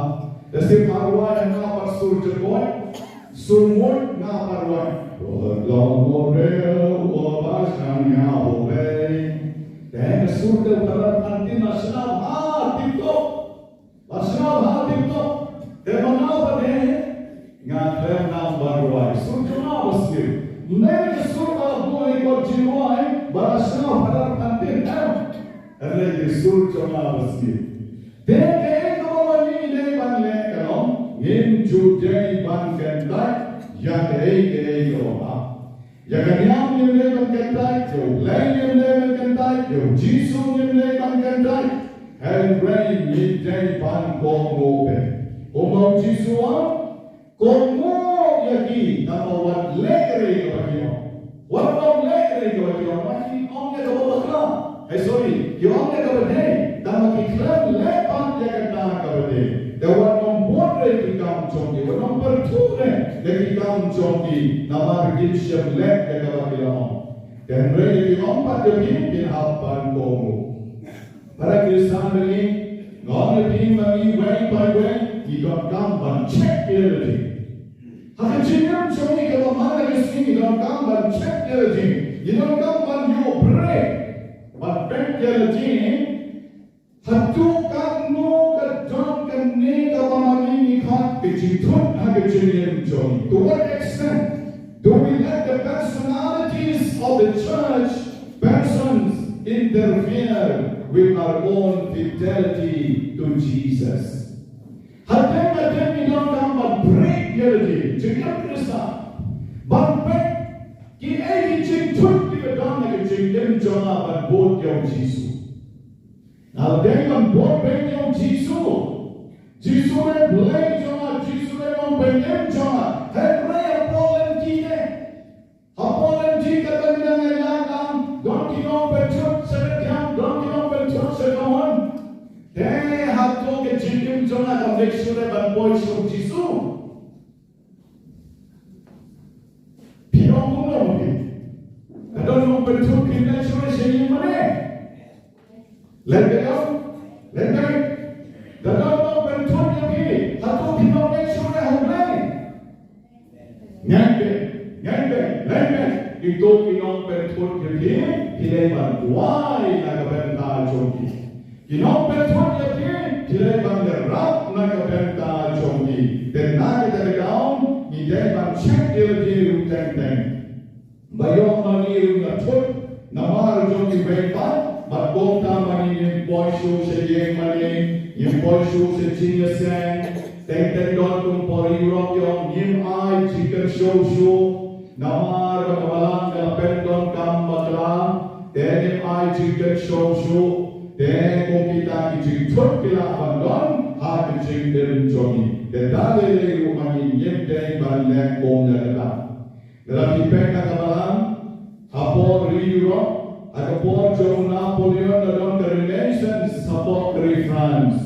Te shu rwai nga pat sur jingkoit. Sur mut nga pat rwai. Sur long u briew uba shaniah u Blei. Te ka sur te u tang tang tin la shna bha tip top. La shna bha tip top. Te ma nga pat de nga khlem nang ban rwai. Sur jong nga ba sniew. Ym dei ka sur ba buh ha kot jingrwai ba la shna bha tang tip, em. Hynrei ka sur jong nga ba sniew. Te kaei kaba ma ngi dei ban leh ka long, ngim ju dei ban kyntait ïa kaei kaei kaba bha. Ïa ka niam ngim dei ban kyntait, ïa U Blei ngim dei ban kyntait, ïa U Jisu ngim dei ban kyntait. Hynrei ngi dei ban kohnguh beit. Kumba U Jisu u ong, kohnguh ïa ki, tang ba wat leh kaei kaba ki ong. Wat ym leh kaei kaba ki ong, ba ki ong ïa kaba bakla. Eh, sorry, ki ong ïa kaba dei, tang ba ki khlem leh pat ïa kata kaba dei. Te wat nym bud re ki kam jong ki, wat nym pyrthuh re ïa ki kam jong ki, namar kim shym leh ïa kaba ki la ong. Hynrei ki ong pat ïa phi, phin hap ban kohnguh. Para Khristan ba ïeit, nga ong ïa phi, ma ngi wei pa wei ngi donkam ban check ïa lade. Ha ka jingim jong ngi kaba man la ka sngi ngi donkam ban check ïa lade. Ngi donkam ban ïoh briew ban peit ïa lade. Hato katno ka don kane kaba ma ngi ngi khot ka jingthut ha ka jingim jong ngi? To what extent do we let the personalities of the church persons interfere with our own fidelity to Jesus? Hadien hadien ngi donkam ban pyrshah ïa lade, jingim Khristan, ban peit kiei ki jingthut kiba don ha ka jingim jong nga ban bud ïa u Jisu. Nga la dei ban bud beiñ ïa u Jisu. Jisu dei Blei jong nga, Jisu dei Nongpynim jong nga. Hynrei hapoh lynti ne, hapoh lynti kata ngi dang ïaid lang, don ki nongpynthut sha ka thiang, don ki nongpynthut sha ka mon. Te hato ka jingim jong nga kam dei shuh ban poi sha u Jisu? Phi ong kumno phi? Ka don nongpynthut phi leit shuh sha ïing mane? Leit beit ong? Leit beit. Ka don nongpynthut ïa phi, hato phi ong leit shuh ha U Blei? Ngeit beit, ngeit beit, leit beit. Kito ki nongpynthut ïa phi, phi dei ban duwai na ka bynta jong ki. Ki nongpynthut ïa phi, ki dei ban ïarap na ka bynta jong ki. Te na kata ka daw ngi dei ban check ïa lade ruh teng teng. Ba ïoh ma ngi ruh ngi thut namar jong kiwei pat, bad kumta ma ngi ngim poi shuh sha ïing mane, ngim poi shuh sha jingïaseng. Teng teng don kum por Europe ïoh ngim ai jingkyrshan shuh. Namar ba ka balang ka la pyndonkam bakla, te ngim ai jingkyrshan shuh, te kum kita ki jingthut ki lah ban don ha ka jingim jong ngi. Te da lei lei ruh ma ngi ngim dei ban leh kum ïa kata. Lada phi peit ha ka balang, ha por ri Europe, ha ka por jong u Napoleon la don ka Renaissance, ha por ri France.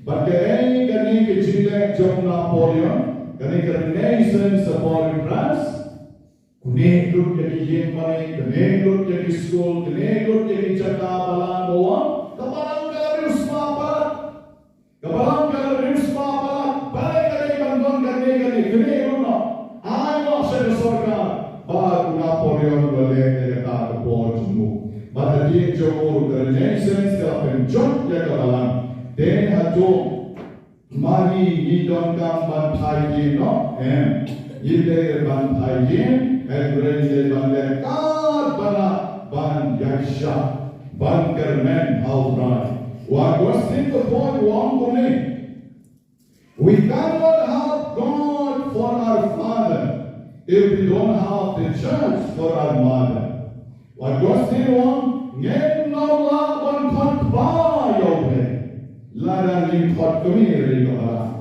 Bad kaei kane ka jingleh jong u Napoleon, kane ka Renaissance ha por ri France? Kane lut ïa ki ïing mane, kane lut ïa ki skul, kane lut ïa ki jaka balang ba wan, ka balang ka la riewspah palat. Ka balang ka la riewspah palat, balei ka dei ban don kane kane, kane lut noh. Ai noh sha ka sorkar, ba u Napoleon u la leh ïa kata ha ka por jong u. Bad hadien jong u ka Renaissance ka la pynjot ïa ka balang. Te hato ma ngi ngi donkam ban phai ïing noh? Em. Ngi dei ban phai ïing, hynrei ngi dei ban leh katba lah ban ïaishah, ban kyrmen ha U Trai. U Augustine ka point u ong kumne: We cannot have God for our Father if we don't have the church for our mother. U Augustine u ong, ngin ym lah ban khot kpa ïa U Blei lada ngim khot kmie ïa ka balang.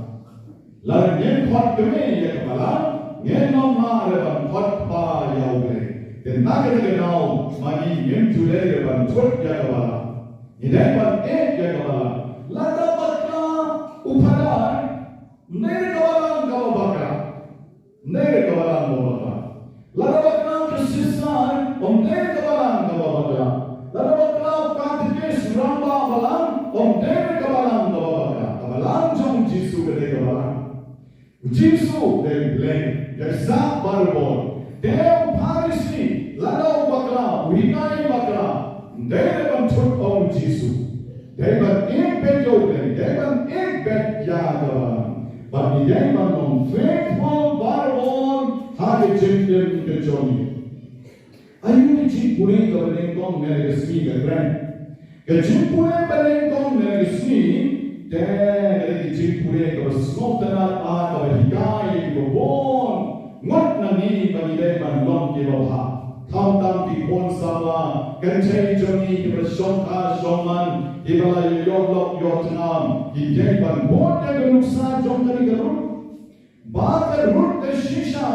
Lada ngim khot kmie ïa ka balang, ngin ym lah ruh ban khot kpa ïa U Blei. Te na kata ka daw ma ngi ngim ju dei ruh ban thut ïa ka balang. Ngi dei ban ïeit ïa ka balang. Lada bakla u phadar, ym dei ruh ka balang kaba bakla. Ym dei ruh ka balang kaba bakla. Lada bakla ka sister, ym dei ruh ka balang kaba bakla. Lada bakla u katekist, rangbah balang, ym dei ruh ka balang kaba bakla. Ka balang jong u Jisu ka dei ka balang. U Jisu dei Blei, dei Kpa barabor. Te u Pharisi, lada u bakla, u hikai bakla, ym dei ruh ban thut ong u Jisu. Dei ban ïeit beit ïa U Blei, dei ban ïeit beit ïa ka balang. Bad ngi dei ban long faithful barabor ha ka jingim ka jong ngi. Aïu ka jingpule kaba nyngkong na ka sngi ka kren? Ka jingpule ba nyngkong na ka sngi, te ka dei ka jingpule kaba sngewtynnat, kaba hikai ïa kiba bun ngut na ngi ba ngi dei ban long kiba bha. Khamtam ki khun samla, kynthei jong ngi kiba shongkha shongman, kiba la ïoh lok ïoh tnam, ki dei ban bud ïa ka nuksa jong kane ka Ruth. Ba ka Ruth ka shisha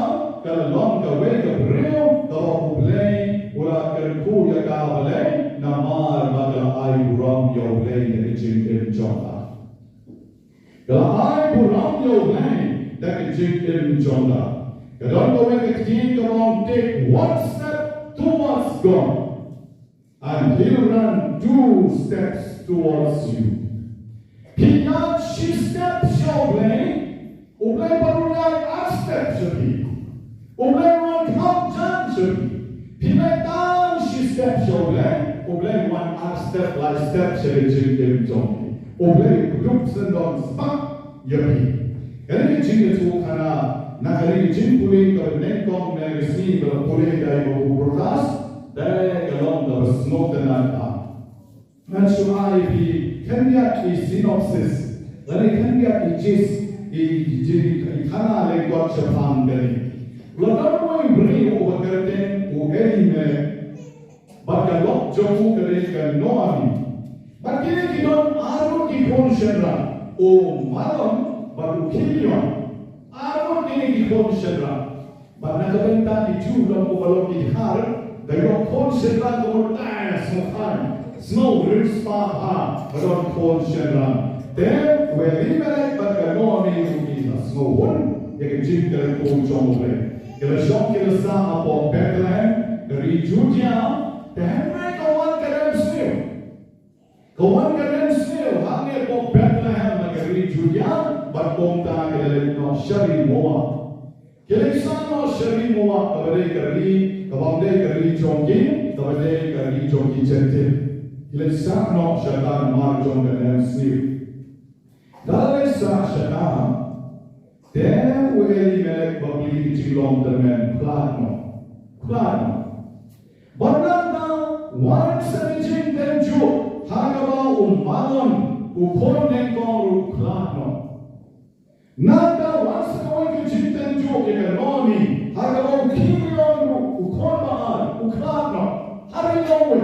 ka la long kawei ka briew kaba U Blei u la kyrkhu ïa ka. Balei? Namar ba ka la ai burom ïa U Blei da ka jingim jong ka. Ka la ai burom ïa U Blei da ka jingim jong ka. Ka don kawei ka ktien kaba ong, take one step towards God, and he'll run two steps towards you. Phi ïaid shi step sha U Blei, U Blei pat u ïaid ar step sha phi. U Blei u wan kham jan sha phi. Phi leit tang shi step sha U Blei, U Blei u wan ar step, lai step sha ka jingim jong phi. U Blei u kdup syndon spah ïa phi. Kane ka jingïathuhkhana, na kane ka jingpule kaba nyngkong na ka sngi ba la pule da i Babu Broadcast, te ka long kaba sngewtynnat. Ngan shu ai ïa phi khyndiat i synopsis, lane khyndiat i gist, i jing, i khana lyngkot shaphang kane. La don uwei u briew uba kyrteng u Elimelek, bad ka lok jong u ka dei ka Naomi. Bad kine ki don arngut ki khun shynrang, u Mahlon bad u Khilion. Arngut kine ki khun shynrang. Bad na ka bynta ki Jiw long kumba long ki dkhar, da ïoh khun shynrang kumba long, ai, sngewkhan, sngew rim spah bha ba don khun shynrang. Te u Elimelek bad ka Naomi ruh ki la sngewhun ïa ka jingkyrkhu jong U Blei. Ki la shong ki la sah hapoh Bethlehem, ka ri Judia. Te hynrei ka wan ka dang sniew. Ka wan ka dang sniew hangne hapoh Bethlehem na ka ri Judia, bad kumta ki la leit noh sha ri Moab. Ki leit sah noh sha ri Moab, kaba dei ka ri, kaba ym dei ka ri jong ki, kaba dei ka ri jong ki Jentil. Ki leit sah noh shata namar jong ka dang sniew. Haba la leit sah shata, te u Elimelek bapli ka jinglong tymmen u khlad noh. U khlad noh. Bad nangta wan sa ka jingtynjuh ha kaba u Mahlon u khun nyngkong ruh u khlad noh. Nangta wan sa kawei ka jingtynjuh ïa ka Naomi ha kaba u Khilion ruh u khun ba ar u khlad noh. Ha ri lawei,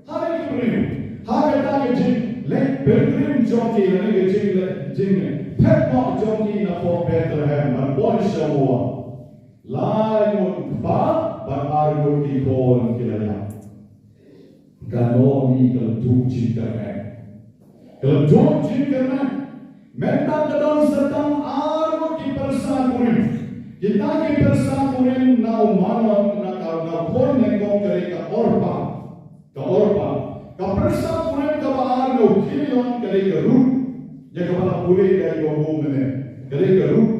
ha ri ki briew, ha kata ka jingleit pilgrim jong ki, lane ka jingleit, jingphet noh jong ki napoh Bethlehem ban poi sha Moab. Lai ngut u kpa bad ar ngut ki khun ki la ïap. Ka Naomi ka la duh jingkyrmen. Ka la duh jingkyrmen. Mynta ka don sa tang ar ngut ki pyrsa kurim. Kita ki pyrsa kurim na u Mahlon, na ka, na u khun nyngkong ka dei ka Orpah. Ka Orpah. Ka pyrsa kurim kaba ar na u Khilion ka dei ka Ruth. Ïa kaba la pule da i Babu mynne. Ka dei ka Ruth.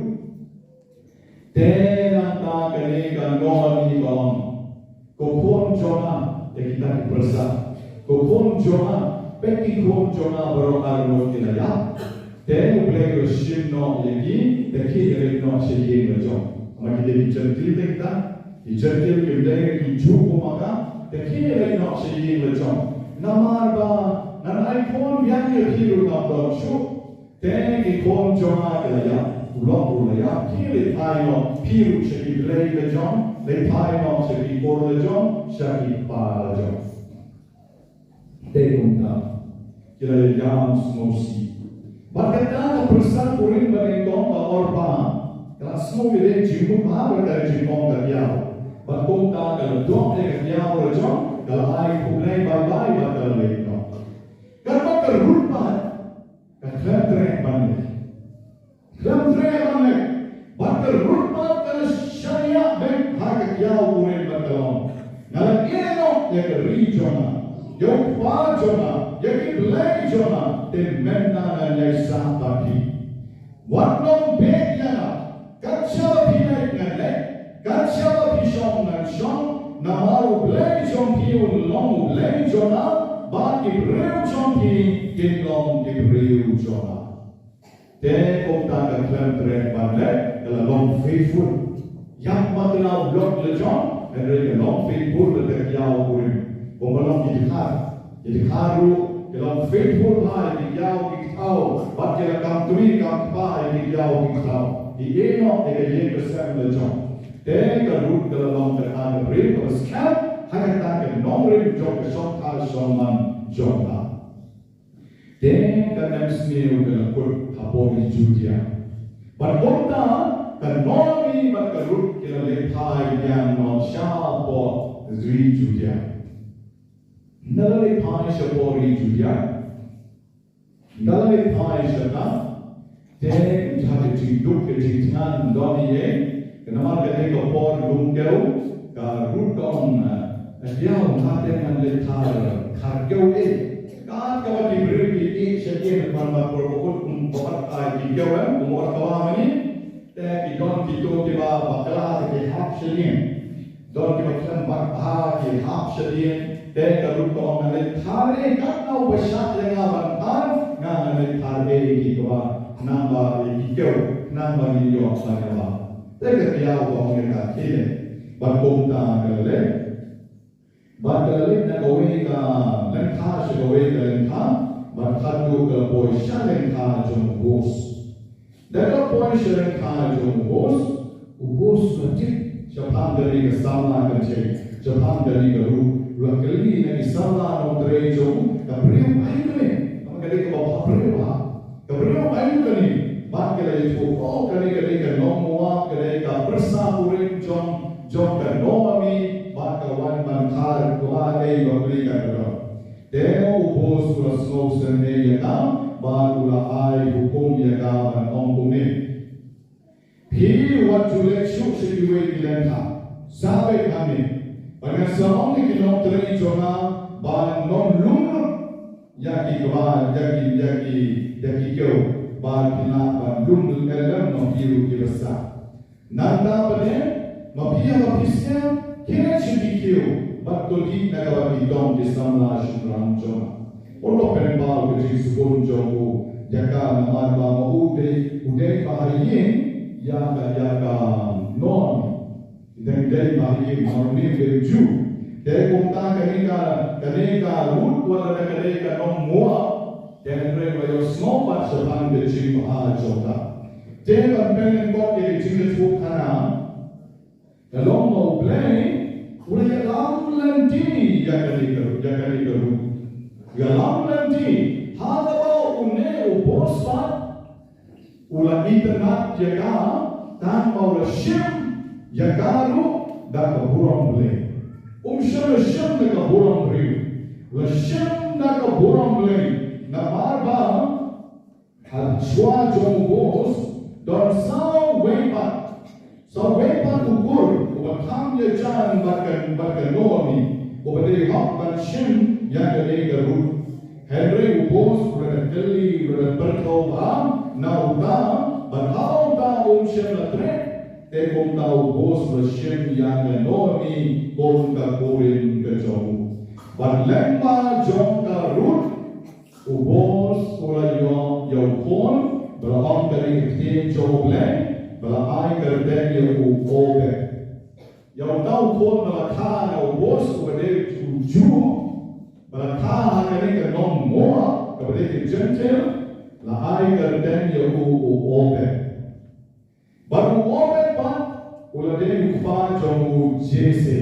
Te nangta kane ka Naomi ka ong, ko khun jong nga, ïa kita ki pyrsa, ko khun jong nga, peit ki khun jong nga baroh ar ngut ki la ïap. Te U Blei u la shim noh ïa ki, te khie ïaleit noh sha ïing la jong. Namar ki dei ki Jentil te kita, ki Jentil kim dei ki Jiw kum ma ka, te khie ïaleit noh sha ïing la jong. Namar ba ngan ai khun biang ïa phi ruh ngam don shuh. Te ki khun jong nga ki la ïap, u lok ruh la ïap, khie leit phai noh phi ruh sha ki blei la jong, leit phai noh sha ki kur la jong, sha ki kpa la jong. Te kumta ki la ïam sngewsih. Bad kata ka pyrsa kurim ba nyngkong ka Orpah ka la sngew ïa ka jingmut bha bad ka jingong ka diaw. Bad kumta ka la doh ïa ka diaw la jong, ka la ai khublei bye bye bad ka la leit noh. Katba ka Ruth pat ka khlem treh ban leit. Khlem treh ban leit. Bad ka Ruth pat ka la shaniah beit ha ka diaw kurim bad ka la ong, nga la ïeh noh ïa ka ri jong nga, ïa u kpa jong nga, ïa ki blei jong nga, te mynta ngan ïaisah bad phi. Wat nym beh ïa nga. Kat shaba phi leit ngan leit, kat shaba phi shong ngan shong, namar U Blei jong phi un long U Blei jong nga, bad ki briew jong phi kin long ki briew jong nga. Te kumta ka khlem treh ban leit, ka la long faithful. Ïap ma ka la u lok la jong, hynrei ka long faithful bad ka diaw kurim. Kumba long ki dkhar. Ki dkhar ruh ki long faithful bha ïa ki diaw ki kthaw, bad ki la kam kmie kam kpa ïa ki diaw ki kthaw. Ki ïeh noh ïa ka ïing ka sem la jong. Te ka Ruth ka la long kata ka briew kaba skhem ha kata ka nongrim jong ka shongkha shongman jong ka. Te ka nemsniew ka la kut hapoh ri Judia. Bad kumta ka Naomi bad ka Ruth ki la leit phai biang noh shapoh ri Judia. Ynda la leit phai shapoh ri Judia, ynda la leit phai shata, te ka jingduk ka jingthngan don hi ei. Ka namar ka dei ka por lum kew, ka Ruth ka ong, ah, Ïa, nga te ngan leit thar, thar kew eh. Kat kaba ki briew ki ïeh sha ïing, ban, ban por bakut kum ba pat ai ki kew, em, kum ba pat kaba mani. Te ki don kito kiba bakla te ki hap sha ïing. Don kiba khlem bakla ki hap sha ïing. Te ka Ruth ka ong, ngan leit thar eh, katno ba shah ïa nga ban thar, nga ngan leit thar eh ïa ki kba, nangba ïa ki kew, nangba ngin ïoh ban ïa ba. Te ka Ruth ka ong ïa ka, khie leit. Bad kumta ka la leit. Bad ka la leit na kawei ka lyngkha sha kawei ka lyngkha, bad khatduh ka la poi sha lyngkha jong u Boas. Da ka la poi sha lyngkha jong u Boas, u Boas u la tip shaphang kane ka samla kynthei, shaphang kane ka Ruth, u la kylli na ki samla nongtrei jong u, ka briew aïu kane, kane ka ba briew ha. Ka briew aïu kane, bad ka la ïathuh, oh, kane, kane ka nong Moab, kane ka pyrsa kurim jong, jong ka Naomi, bad ka wan ban khar, kaba ei ba pli ka ka don. Te u Boas u la sngewsynei ïa ka, bad u la ai hukum ïa ka ban ong kumne. Phi wat ju leit shuh sha kiwei ki lyngkha. Sa beit hangne. Bad ngan sa ong ïa ki nongtrei jong nga ban nym lum lut ïa ki kba, ïa ki, ïa ki, ïa ki kew. Bad phin lah ban lum lut lem ma phi ruh kiba sah. Nangta pat, ma phi haba phi sngewsynei, khie leit sha ki kew bad to dih na kaba ki don ki samla shynrang jong nga. Ym lah ban pynpaw ka jingsbun jong u ïa ka, namar ba ma u dei, u dei ba ha ïing ïa ka, ïa ka Naomi. Dei, dei ba ha ïing, ma une u dei u Jiw. Te kumta kane ka, kane ka Ruth, wat la kane ka nong Moab, te hynrei u la ïohsngew pat shaphang ka jingbha jong ka. Te ban pynlyngkot ïa ka jingïathuhkhana, ka long ba U Blei u la ïalam lynti ïa kane ka, ïa kane ka Ruth. Ïalam lynti, ha kaba une u Boas pat u la itynnad ïa ka, tang ba u la shim ïa ka ruh da ka burom Blei. Um shym la shim da ka burom briew. U la shim da ka burom Blei. Namar ba ha shuwa jong u Boas, don sa uwei pat. Sa uwei pat u kur, uba kham ïajan bad ka, bad ka Naomi, uba dei hok ban shim ïa kane ka Ruth. Hynrei u Boas u la da kylli, u la da pyrkhat ba na uta, bad haba uta um shym la treh, te kumta u Boas u la shim ïa ka Naomi kum ka kurim ka jong u. Bad lyngba jong ka Ruth, u Boas u la ïoh ïa u khun, ba la ong kane ka ktien jong U Blei, ba la ai kyrteng ïa u Obed. Ïa uta u khun ba la kha na u Boas uba dei u Jiw, ba la kha ha kane ka nong Moab, kaba dei ka Jentil, la ai kyrteng ïa u, u Obed. Bad u Obed pat u la dei u kpa jong u Jesse.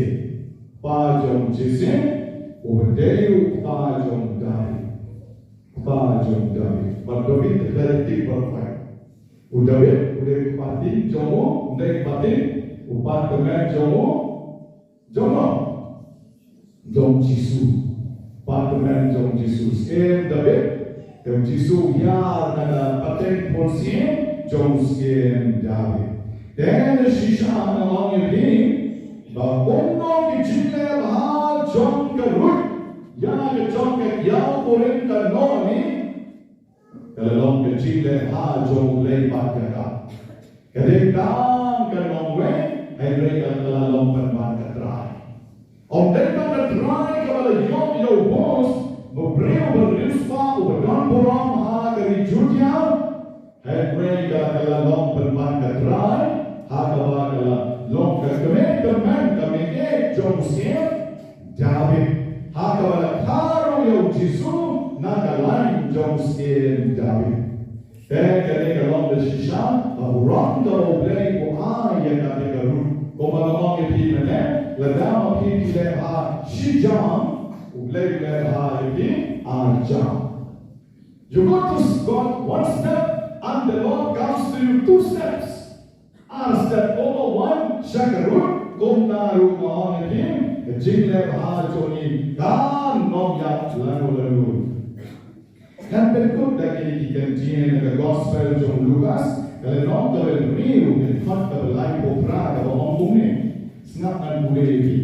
Kpa jong u Jesse, uba dei u kpa jong u David. Kpa jong u David. Bad David te dei tik bad pai. U David u dei u kpa ktien jong u, u dei u kpa ktien, u kpa tymmen jong u, jong u. Jong Jisu. Kpa tymmen jong Jisu. Syiem David. Te u Jisu u hiar na ka pateng bunsien jong u syiem David. Te na shisha nga ong ïa phi ba kumno ki jingleh bha jong ka Ruth ïa ka jong ka ïew kurim ka Naomi. Ka la long ka jingleh bha jong U Blei bad ka. Ka dei tang ka nongwei, hynrei ka la long pynban ka trai. Ym dei tang ka trai kaba la ïoh ïa u Boas, u briew ba riewspah uba don burom ha ka ri Judia. Hynrei ka la long pynban ka trai, ha kaba ka la long ka kmie tymmen, ka kmie jong u syiem David. Ha kaba la kha ruh ïa u Jisu na ka lain jong u syiem David. Te kane ka long da shisha ka burom kaba U Blei u ai ïa kata ka Ruth. Kumba nga ong ïa phi mynne, lada ma phi phi leh bha shi jam, U Blei u leh bha ïa phi ar jam. You go to God one step and the Lord comes to you two steps. Ar step over one, sha ka Ruth, kumta ruh nga ong ïa phi, ka jingleh bha jong ngi kan ym ïap lano lano. Ngan pynkut da kine ki kyntien na ka Gospel jong u Lukas, ka lynnong kaba hynriew, ka dkhot kaba laiphew phra, kaba ong kumne. Sngap ngan pule ïa phi.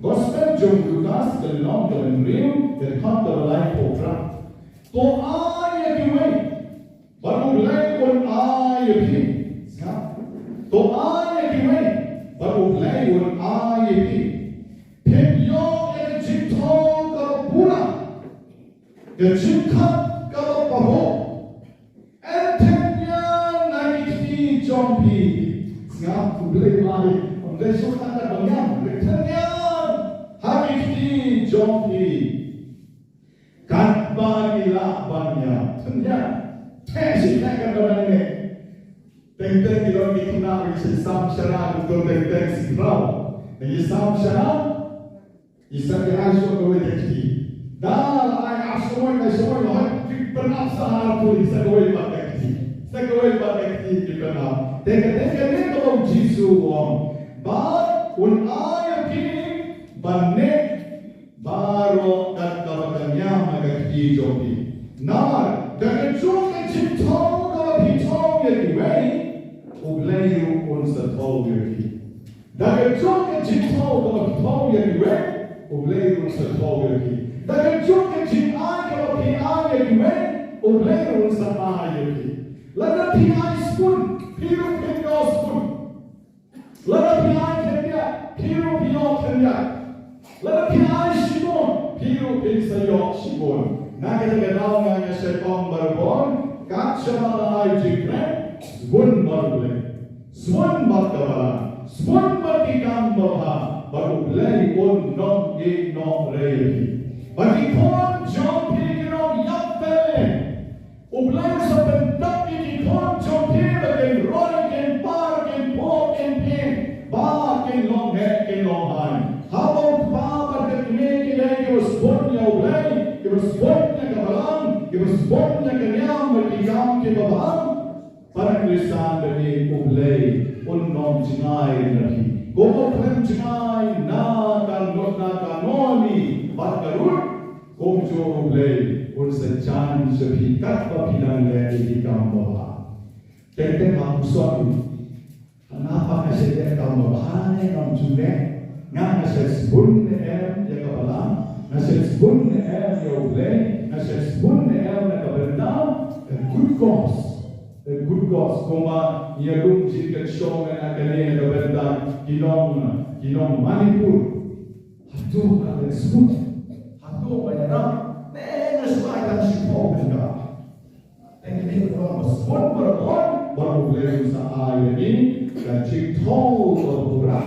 Gospel jong u Lukas, ka lynnong kaba hynriew, ka dkhot kaba laiphew phra. To ai ïa kiwei, bad U Blei un ai ïa phi. Sngap. To ai ïa kiwei, bad U Blei un ai ïa phi. Phin ïoh ïa ka jingthew kaba pura, ka jingkhot kaba pahuh. Yn thep ïa na ki kti jong phi. Sngap, U Blei u ai. Ym dei shuh tang katba ngiam, ka thep ïa ha ki kti jong phi. Katba ki lah ban ïam. Thep ïa. Thep shi thep katba nang ne. Teng teng ki long ki khynnah ki sam shara, ki teng teng shi khraw. Ngi sam shara. Ngi sa ai shuh kawei ka kti. Da la ai ar shimoi, lai shimoi, la hoi ki pynap sa ar puli, sa kawei pat ka kti. Sa kawei pat ka kti ki pynap. Te ka, te kane kaba u Jisu u ong. Bad un ai ïa phi ban neh baroh kat kaba ka ngiam ha ka kti jong phi. Namar da kajuh ka jingthew kaba phi thew ïa kiwei, U Blei ruh un sa thew ïa phi. Da kajuh ka jingthew kaba phi thew ïa kiwei, U Blei ruh un sa thew ïa phi. Da kajuh ka jingai kaba phi ai ïa kiwei, U Blei ruh un sa ai ïa phi. Lada phi ai spoon, phi ruh phin ïoh spoon. Lada phi ai khyndiat, phi ruh phin ïoh khyndiat. Lada phi ai shibun, phi ruh phin sa ïoh shibun. Na kata ka daw nga, nga shait ong barabor, kat shaba la ai jingkren, sbun bad U Blei. Sbun bad ka balang, sbun bad ki kam babha, bad U Blei un nang ïehnoh rei ïa phi. Bad ki khun jong phi kin ym ïap pyrshah. U Blei u sa pyndap ïa ki khun jong phi ba kin roi, kin par, kin phuh, kin pyn, ba kin long heh, kin long haiñ. Haba u kpa bad ka kmie ki dei kiba sbun ïa U Blei, kiba sbun ïa ka balang, kiba sbun ïa ka niam bad ki kam kiba bha. Para Khristan ba ïeit, U Blei un ym jngai na phi. Kumba u khlem jngai na ka Naomi bad ka Ruth, kumjuh U Blei un sa jan sha phi katba phi dang leh ïa ki kam babha. Teng teng ha u sot u. Hana pat nga shait leh kam babha ne ngam ju leh. Nga, nga shait sbun ne em ïa ka balang, nga shait sbun ne em ïa U Blei, nga shait sbun ne em na ka bynta ka good cause. Ka good cause. Kumba ngi ïa lum jingkyrshan na kane na ka bynta ki nong, ki nong Manipur. Hato nga leh sbun? Hato nga ïarap? Ne nga shu ai tang shiphew tyngka. Tang kine ki long ba sbun barabor, ba U Blei un sa ai ïa ngi ka jingthew ba pura.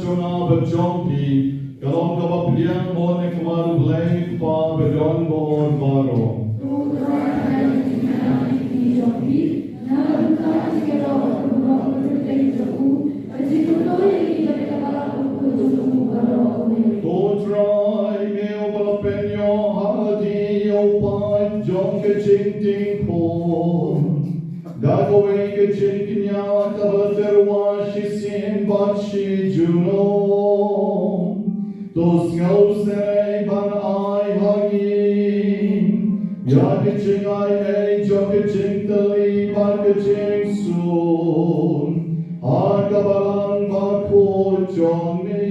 jong nga bad jong phi ka long kaba pdiang mo na ka bynta U Blei Kpa ba don bor baroh. Ko Trai, me uba la pynïoh ha lade ïa u paid jong ka jingdie khun da kawei ka jingkñia kaba la tyrwa shisien bad shi junom. To sngewsynei ban ai ha ngi ïa ka jingai ei jong ka jingtylli bad ka jingsuk ha ka balang bakhuid jong me,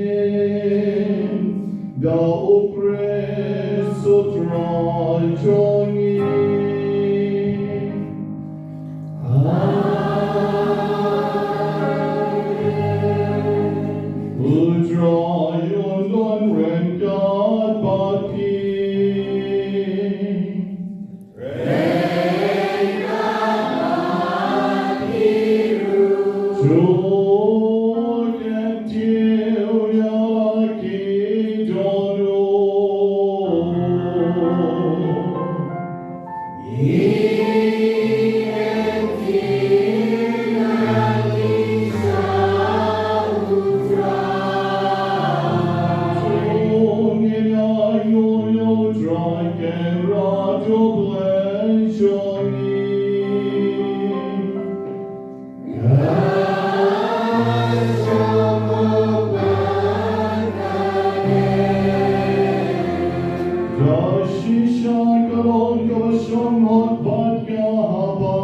da U Khrist U Trai jong ngi. Amen. U Trai un don ryngkat bad phi. Da shisha ka long kaba shong hok bad kaba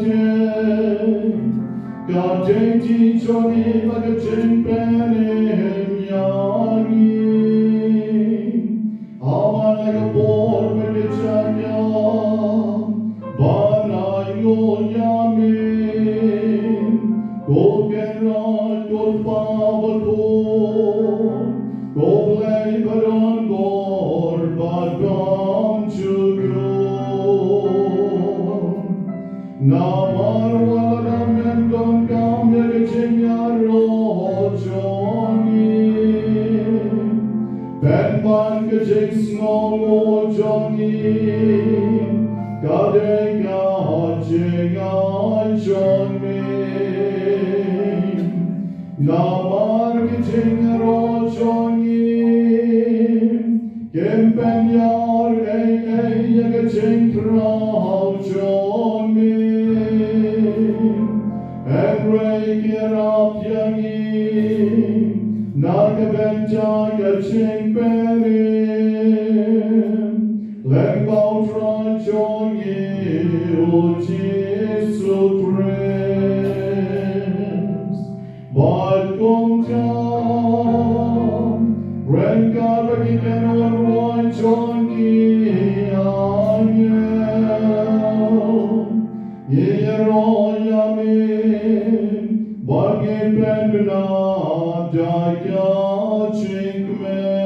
jai, ka jingtip jong ngi bad ka jingpynim ïa ngi. Haba la ka por bad ka jaka ban ainguh ïa me, ko Kynrad, ko Kpa bakhuid, ko Blei ba don bor bad bymjukut. Namar wat la dang ym donkam ïa ka jingïaroh jong ngi, pynban ka jingsngewnguh jong ngi ka dei ka jingai jong me. Namar ka jingïaroh jong ngi kim pynïar ei ei ïa ka jingkhraw jong me, hynrei ka ïarap ïa ngi na ka bynta ka jingpynim lyngba U Trai jong ngi U Jisu Khrist. Bad kumta ryngkat bad ki kynhun rwai jong ki angel, ngi ïaroh ïa me bad ngi pynbna da ka jingkmen.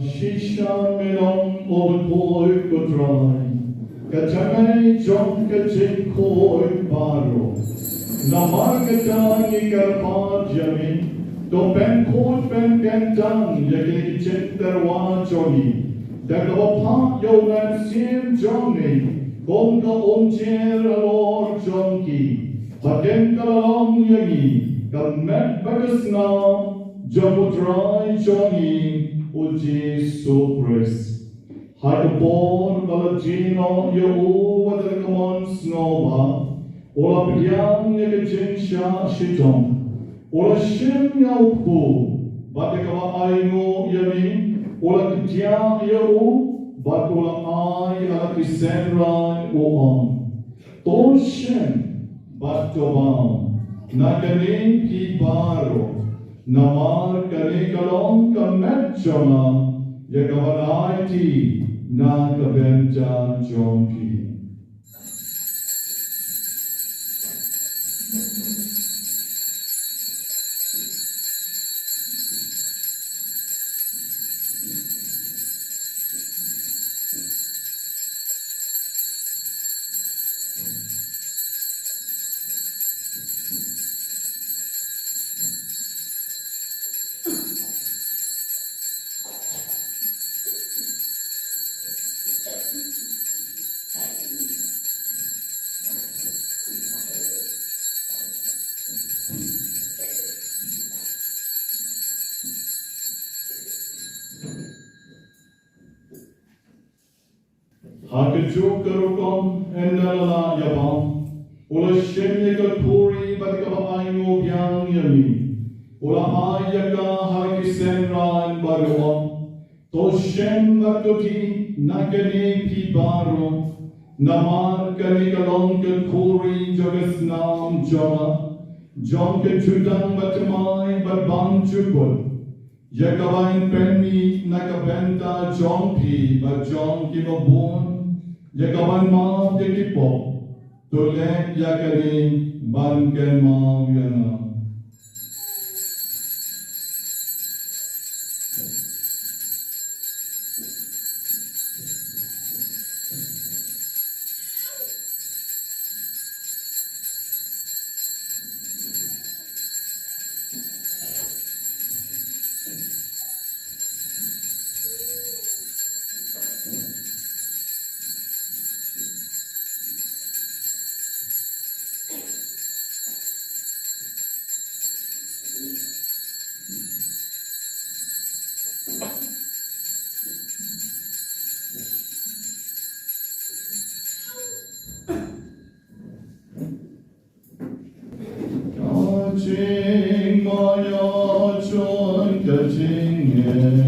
Shisha me long uba khuid, ko Trai, ka jingmut jong ka jingkhuid baroh. Namar kata ngi kyrpad ïa me, to pynkhuid pynkyntang ïa kine ki jingtyrwa jong ngi da kaba phah ïa u Mynsiem jong me kum ka umjer halor jong ki, ba kin kylla long ïa ngi Ka met bad ka snam jong u Trai jong ngi u Jisu Khrist. Ha ka por ba la die noh ïa u wat la ka mon sngewbha, u la pdiang ïa ka jingshah shitom. U la shim ïa u kpu bad ïa kaba ainguh ïa mi, u la kdiah ïa u bad u la ai ha la ki synran, u ong: To shim bad to baw na kane phi baroh, namar kane ka long ka met jong nga, ïa kaban aiti na ka bynta jong phi. Ha kajuh ka rukom, ynda la lah ïa baw, u la shim ïa ka khuri bad kaba ainguh biang ïa mi, u la ai ïa ka ha ki synran bad u ong: To shim bad to dih na kane phi baroh, namar kane ka long ka khuri jong ka snam jong nga, jong ka jutang bad thymmai bad bymjukut, ïa kaban pynmih na ka bynta jong phi bad jong kiba bun, ïa kaban map ïa ki pop. To leh ïa kane ban kynmaw ïa nga. Ka jingmaïa jong ka jingngeit.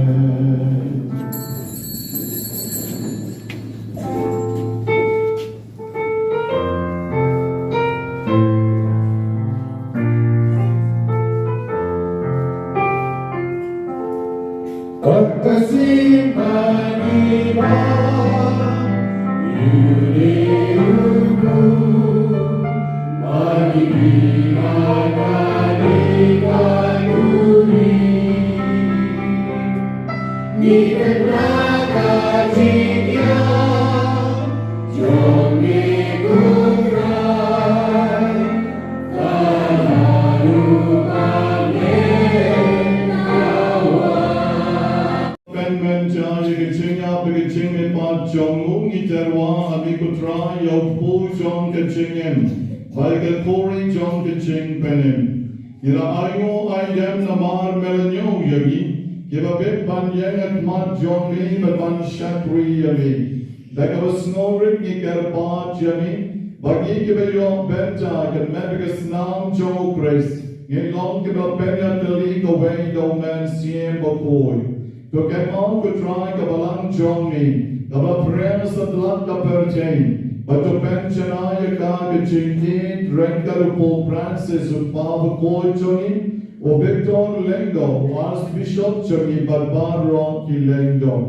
Pynbeit ïa ka jingïap bad ka jingmihpat jong u, ngi tyrwa ha me ko Trai ïa u kpu jong ka jingim bad ïa ka khuri jong ka jingpynim. Ngi la ainguh aidem namar me la ñiew ïa ngi kiba bit ban ïeng ha khmat jong me bad ban shakri ïa me. Da kaba sngewrit ngi kyrpad ïa me ba ngi kiba ïoh bynta ka met bad ka snam jong u Khrist ngin long kiba pynïatylli kawei da u Mynsiem Bakhuid. To kynmaw ko Trai ka balang jong me kaba la pyrshah satlak ka pyrthei, bad to pynshai ïa ka ka jingïeit ryngkat u Pope Francis, u Kpa Bakhuid jong ngi, u Victor Lyngdoh, u Archbishop jong ngi bad baroh ki lyngdoh.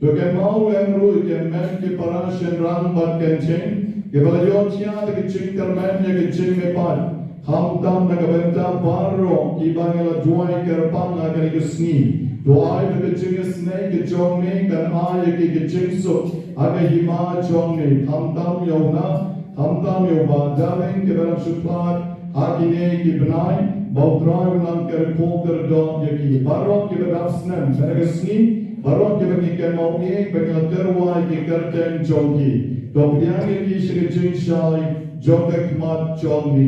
To kynmaw lem ruh ïa ki hynmen ki para shynrang bad ki ktien kiba la ïoh thiah da ka jingkyrmen ïa ka jingmihpat, khamtam na ka bynta baroh kiba ngi la duwai kyrpang ha kane ka sngi. To ai ba ka jingisynei ka jong me kan ai ïa ki ka jingsuk ha ka hima jong me, khamtam ïa u Bah, khamtam ïa u Bah Darling kiba dang shu pynlait ha kine ki bnai, ba u Trai un nang kyrkhu kyrdoh ïa ki. Baroh kiba dap snem ha kane ka sngi, baroh kiba ngi kynmaw ïa ki, ba ngi la tyrwa ïa ki kyrteng jong ki, to pdiang ïa ki sha ka jingshai jong ka khmat jong me.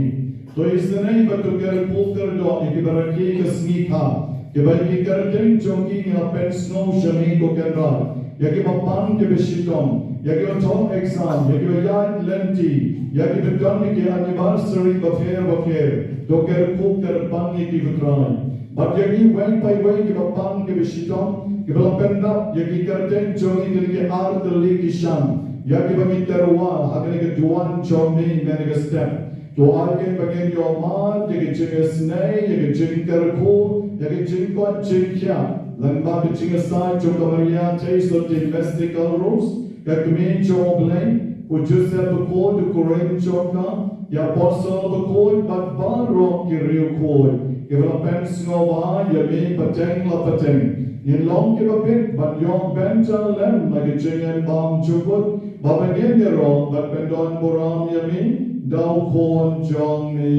To isynei bad to kyrkhu kyrdoh ïa kiba rakhe ka sngi kha, kiba ïa ki kyrteng jong ki ngi la pynsngew sha me ko Kynrad, ïa kiba pang kiba shitom, ïa kiba thoh exam, ïa kiba ïaid lynti, ïa kiba don ïa ki anniversary bapher bapher, to kyrkhu kyrpang ïa ki ko Trai. Bad ïa ngi wei pa wei kiba pang kiba shitom, kiba la pyndap ïa ki kyrteng jong ngi kine ki ar tylli ki shan, ïa kiba ngi tyrwa ha kane ka duwan jong me ha kane ka step. To ai kein ba ngin ïoh mad ïa ka jingisynei, ïa ka jingkyrkhu, ïa ka jingkoit jingkhiah lyngba ka jingïasaid jong ka Maria Theisotti Mystical Rose, ka Kmie jong U Blei, u Joseph Bakhuid u kurim jong ka, ki Apostol Bakhuid bad baroh ki riewkhuid kiba la pynsngewbha ïa me pateng la pateng. Ngin long kiba bit ban ïoh bynta lem na ka jingim bymjukut, ba ngin ïaroh bad pyndonburom ïa me da u Khun jong me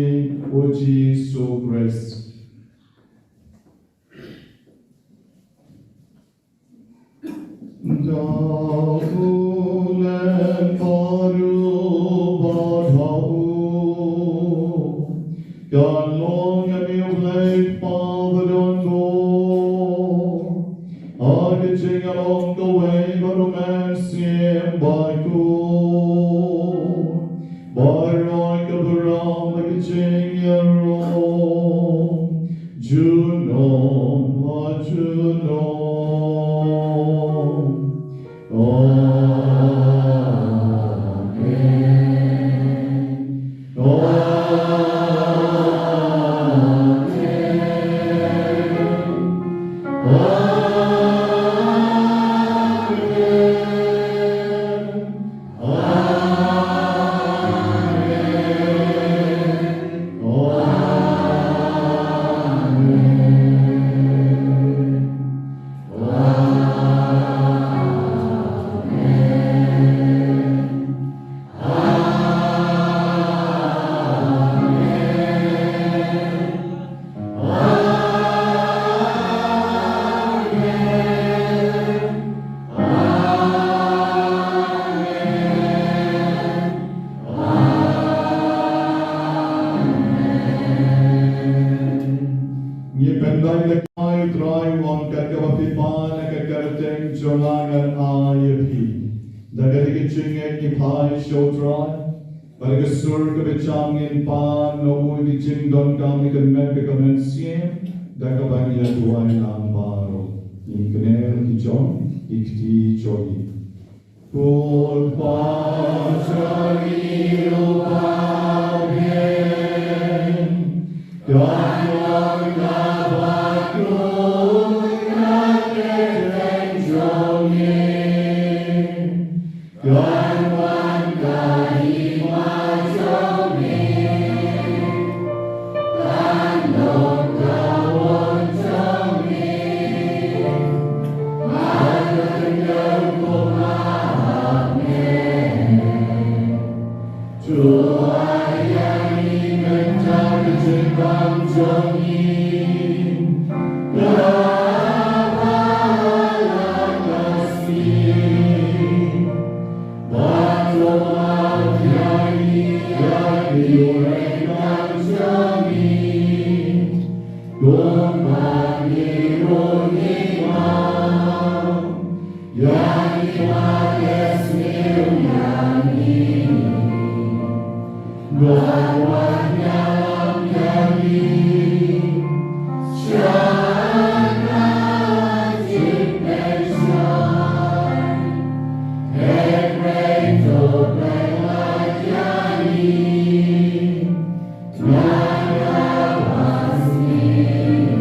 u Jisu Khrist. Da u lem baroh bad ha u, kan long ïa me U Blei Kpa badonbor. Ha ka jingïalong kawei bad U Mynsiem Bakhuid, baroh ka burom bad ka jingïaroh junom ha junom. Amen. Amen. Amen. Amen. Amen. Amen. Amen. Amen. Amen. Ngi pyndait lehkai, Trai, wan kat kaba phi pan, ka kyrteng jong nga ngan ai ïa phi. Da kata ka jingngeit ngi phai sha u Trai. Bad ka sur kaba jam ngin pan na u ïa ka jingdonkam ïa ka met bad ka mynsiem, da kaba ngi ïa duwai lang baroh. Ngi kner ki jong, ki kti jong ngi. Ko Kpa jong ngi uba ha bneng, kan wan ka kyrteng jong me. Kan wan ka hima jong me, kan long ka mon jong me ha ka khyndew kumba ha bneng. To ai ïa ngi mynta ka jingbam jong ngi kaba ha la ka sngi. Bad to map ïa ngi ïa ki ryngkang jong ngi, kumba ngi ruh ngi map ïa kiba ki sniew ïa ngi. Bad wat ïalam ïa ngi sha ka jingpynshoi, hynrei to pynlait ïa ngi na kaba sniew.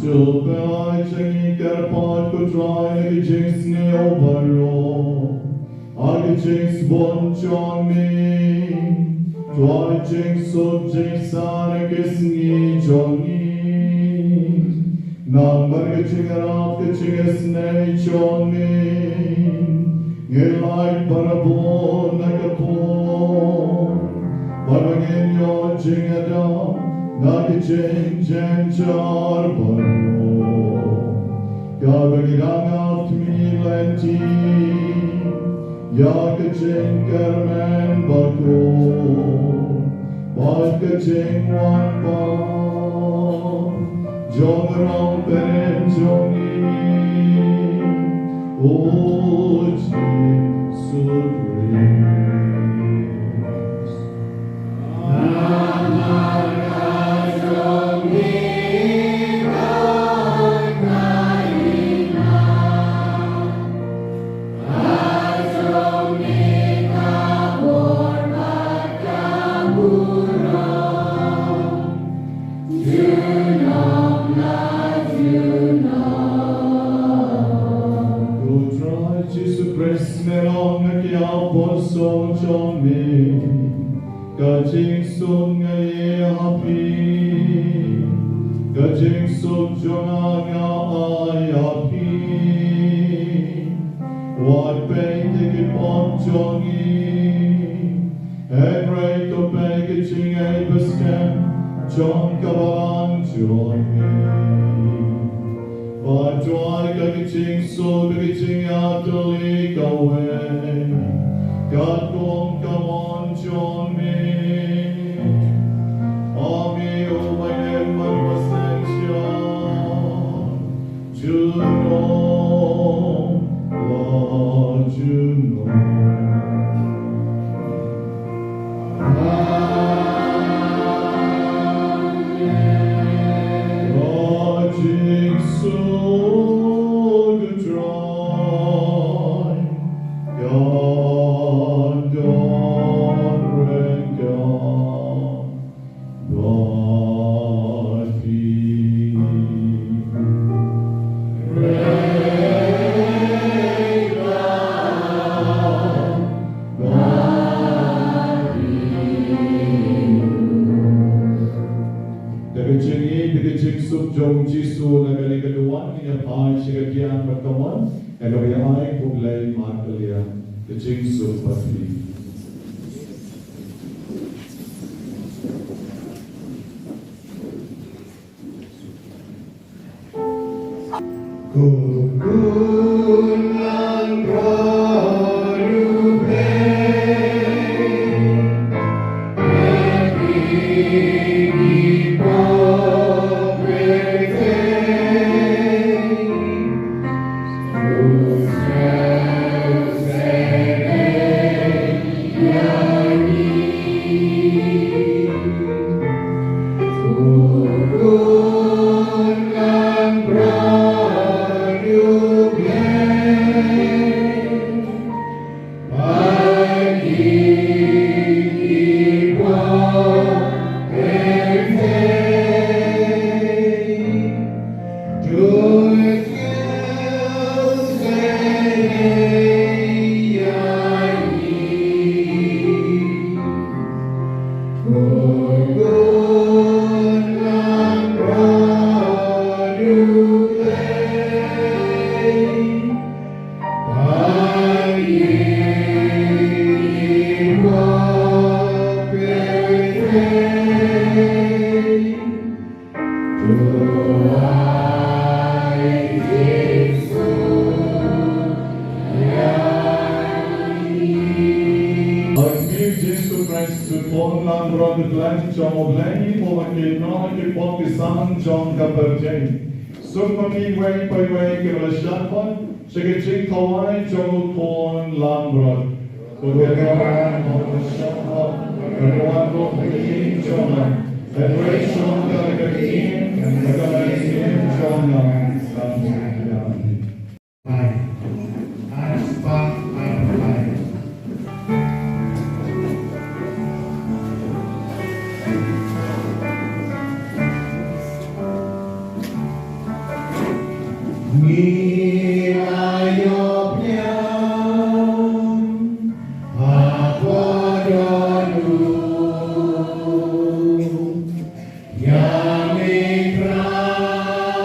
To pynlait ïa ngi kyrpad, ko Trai, na ka jingsniew baroh. Ha ka jingsbun jong me, to ai jingsuk jingsaiñ ha ka sngi jong ngi. Namar ka jingïarap ka jingisynei jong me, ngin lait barabor na ka por, bad ba ngin ïoh jingïada na ka jingjynjar baroh. Kaba ngi dang ap khmih lynti ïa ka jingkyrmen bakhuid. Bad ka jingwan bam jong u Nongpynim jong ngi, U Jisu Khrist. Ko Trai Jisu Khrist, me long ha ki apostol jong me, ka jingsuk nga ai ha phi, ka jingsuk jong nga nga ai ha phi. Wat peit ïa ki pop jong ngi, hynrei to peit ïa ka jingïeit bad skhem jong ka balang jong ngi. Bad duwai ïa ka jingsuk bad ka jingïatylli kawei, katkum ka mon jong me. Amen. U Blei un ïa phi. Junom la junom. Amen. Ka jingsuk U Trai kan don ryngkat bad phi. Da ka jingïeit, da ka jingsuk jong U Jisu, na kane ka duwan, ngin ïa phai sha ka diang bad ka mon, ïa kaba ïa ai U Blei markylliang. Ka jingsuk bad phi. Ïa phi Jisu Khrist, u khun langbrot u khlaiñ jong U Blei, uba kynnoh ïa ki pop ki san jong ka pyrthei. Suk ma phi iwei pa iwei kiba la shah khot sha ka jingkhawai jong u khun langbrot. Ko Trai, to shah khot, to wan ruh ha ka ïing jong nga. Hynrei shong tang ha ka ktien, bad ka ktien jong nga kan sngewthuh. Bye. Bye. Bye. Bye. Ngi la ïoh pdiang ha kordor U, ïa me Trai,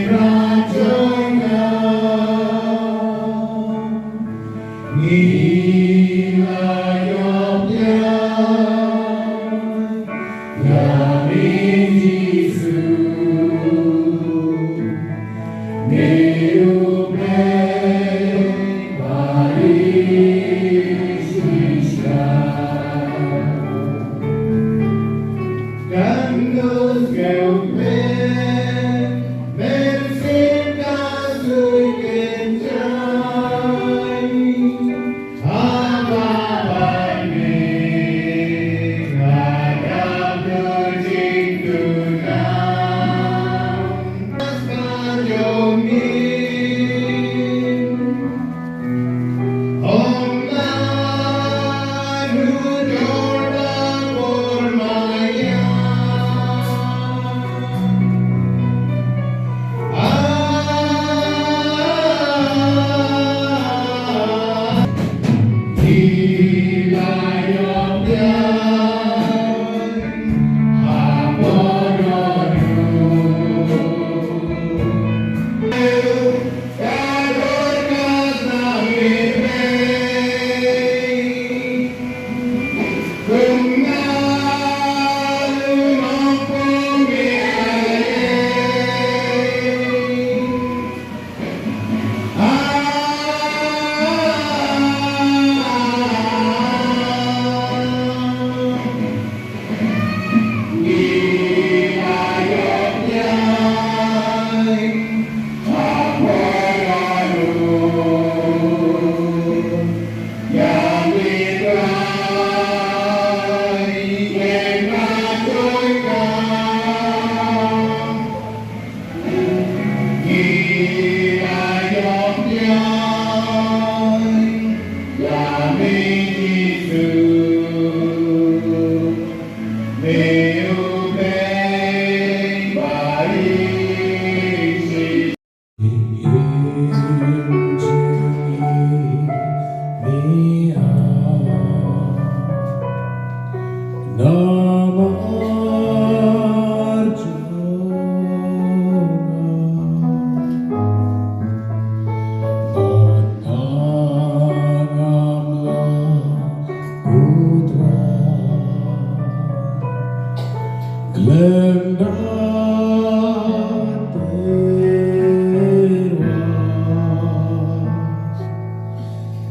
Trai jong nga. Ngi la ïoh pdiang ïa me Jisu, me U Blei ba ïeit shisha.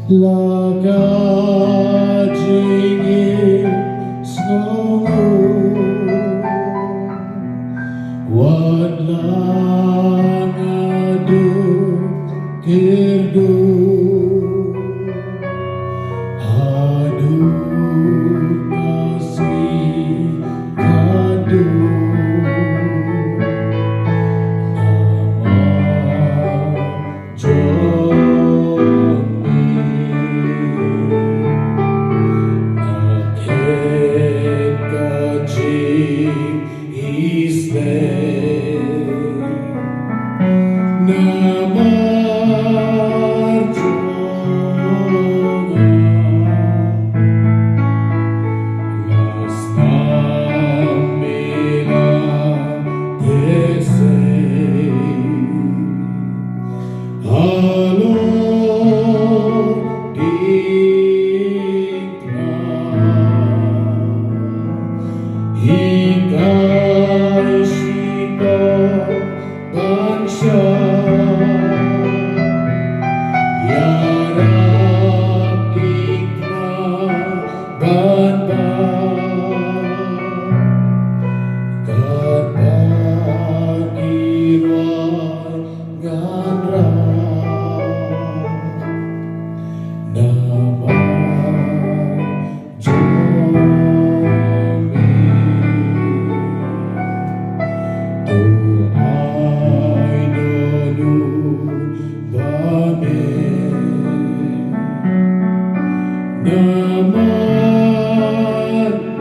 La ka jingim sngewnguh, wat la nga duk kyrduh, haduh ka sngi khatduh. Namar jong me nga khet ka jingisynei. Namar jong nga la snam me la teh sei. Halor diengphna hikai shitom ban shah, ïarap diengphna ban bam, katba ngi rwai ngan rah. Namar jong me, to ai dohnud ba me. Namar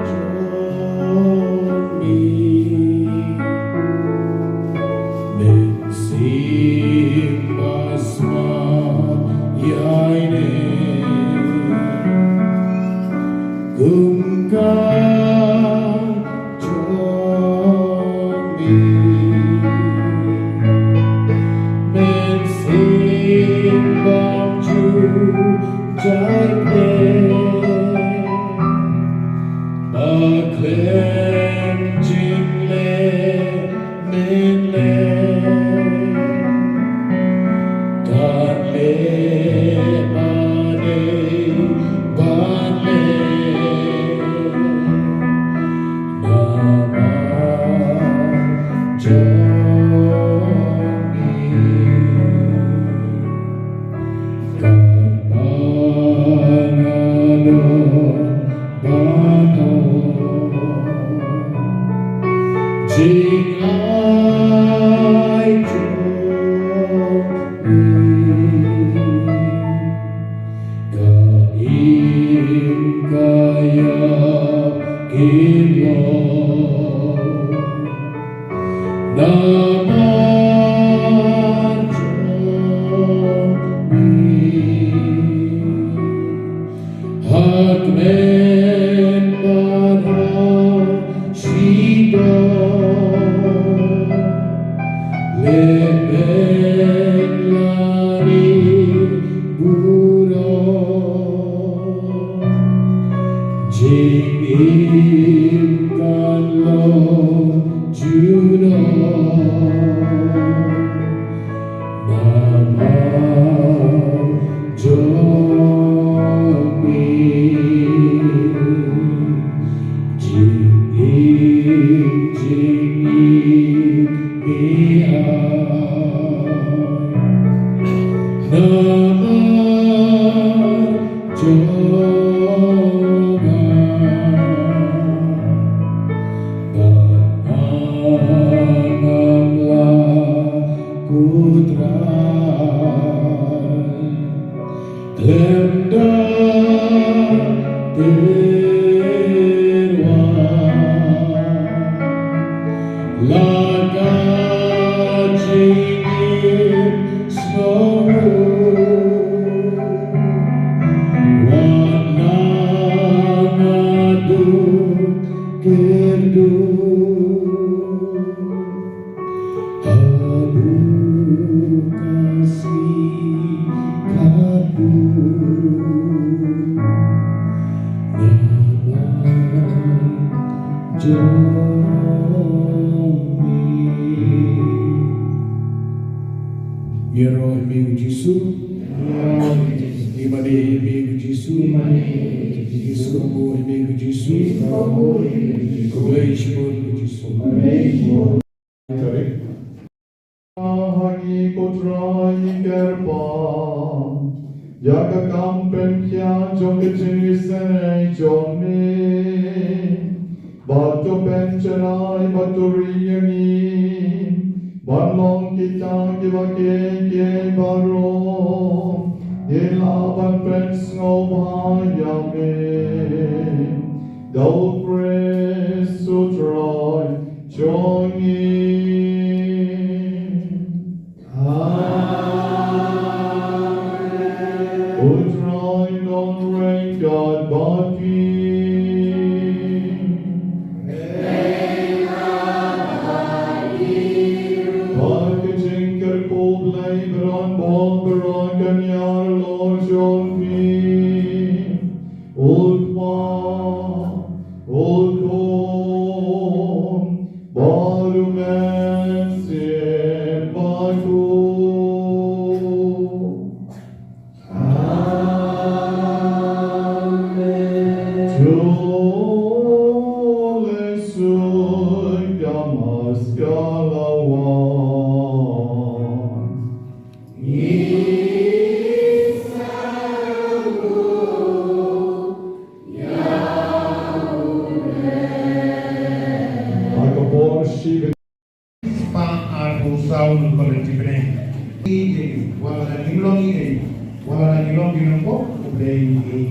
jong me, mynsiem ba smat ïa ine, kum ka jong me. Mynsiem bym ju jai pdeng, ba khlem jingleh mynleh, kan leh ba dei ban leh. Namar jong me, katba nga don ba don, jingai jong me ka im ka ïap kim long. Namar jong me, ha kmen bad ha shitom, lehbeiñ lane burom, jingim kan long junom. Namar jong me, jingim, jingim me ai. Namar jong nga, bad nga ngam lah kut Trai. Khlem da tyrwa la ka jingim sngewnguh, wat la nga duk kyrduh. Haduh ka sngi khatduh, namar jong me. Ïaroh ïa me U Jisu. Ïa me U Jisu. Ïa i bynta Jisu, ïa i bynta Jisu, ïa i bynta Jisu, khublei shibun ïa i Jisu. Amen. Ha ngi ko Trai ngi kyrpad ïa ka kam pynkhia jong ka jingisynei jong me, bad to pynjanai bad to ri ïa ngi ban long kita kiba kheikhei baroh. Ngi lah ban pynsngewbha ïa me da u Khrist u Trai jong ngi. Amen. U Trai un don ryngkat bad phi. Bad ka jingkyrkhu Blei baroh baroh kan ïarap jong phi. U Kpa, u Khun, bad u Mynsiem Bakhuid. Amen. To leit sha ka Mass ka la wan. Ha ka por shi spah arphew saw ngut ka leit jingpynïaid. Ïa, wat la ngi long ïa, wat la ngi long ïa nongpop, U Blei ïa.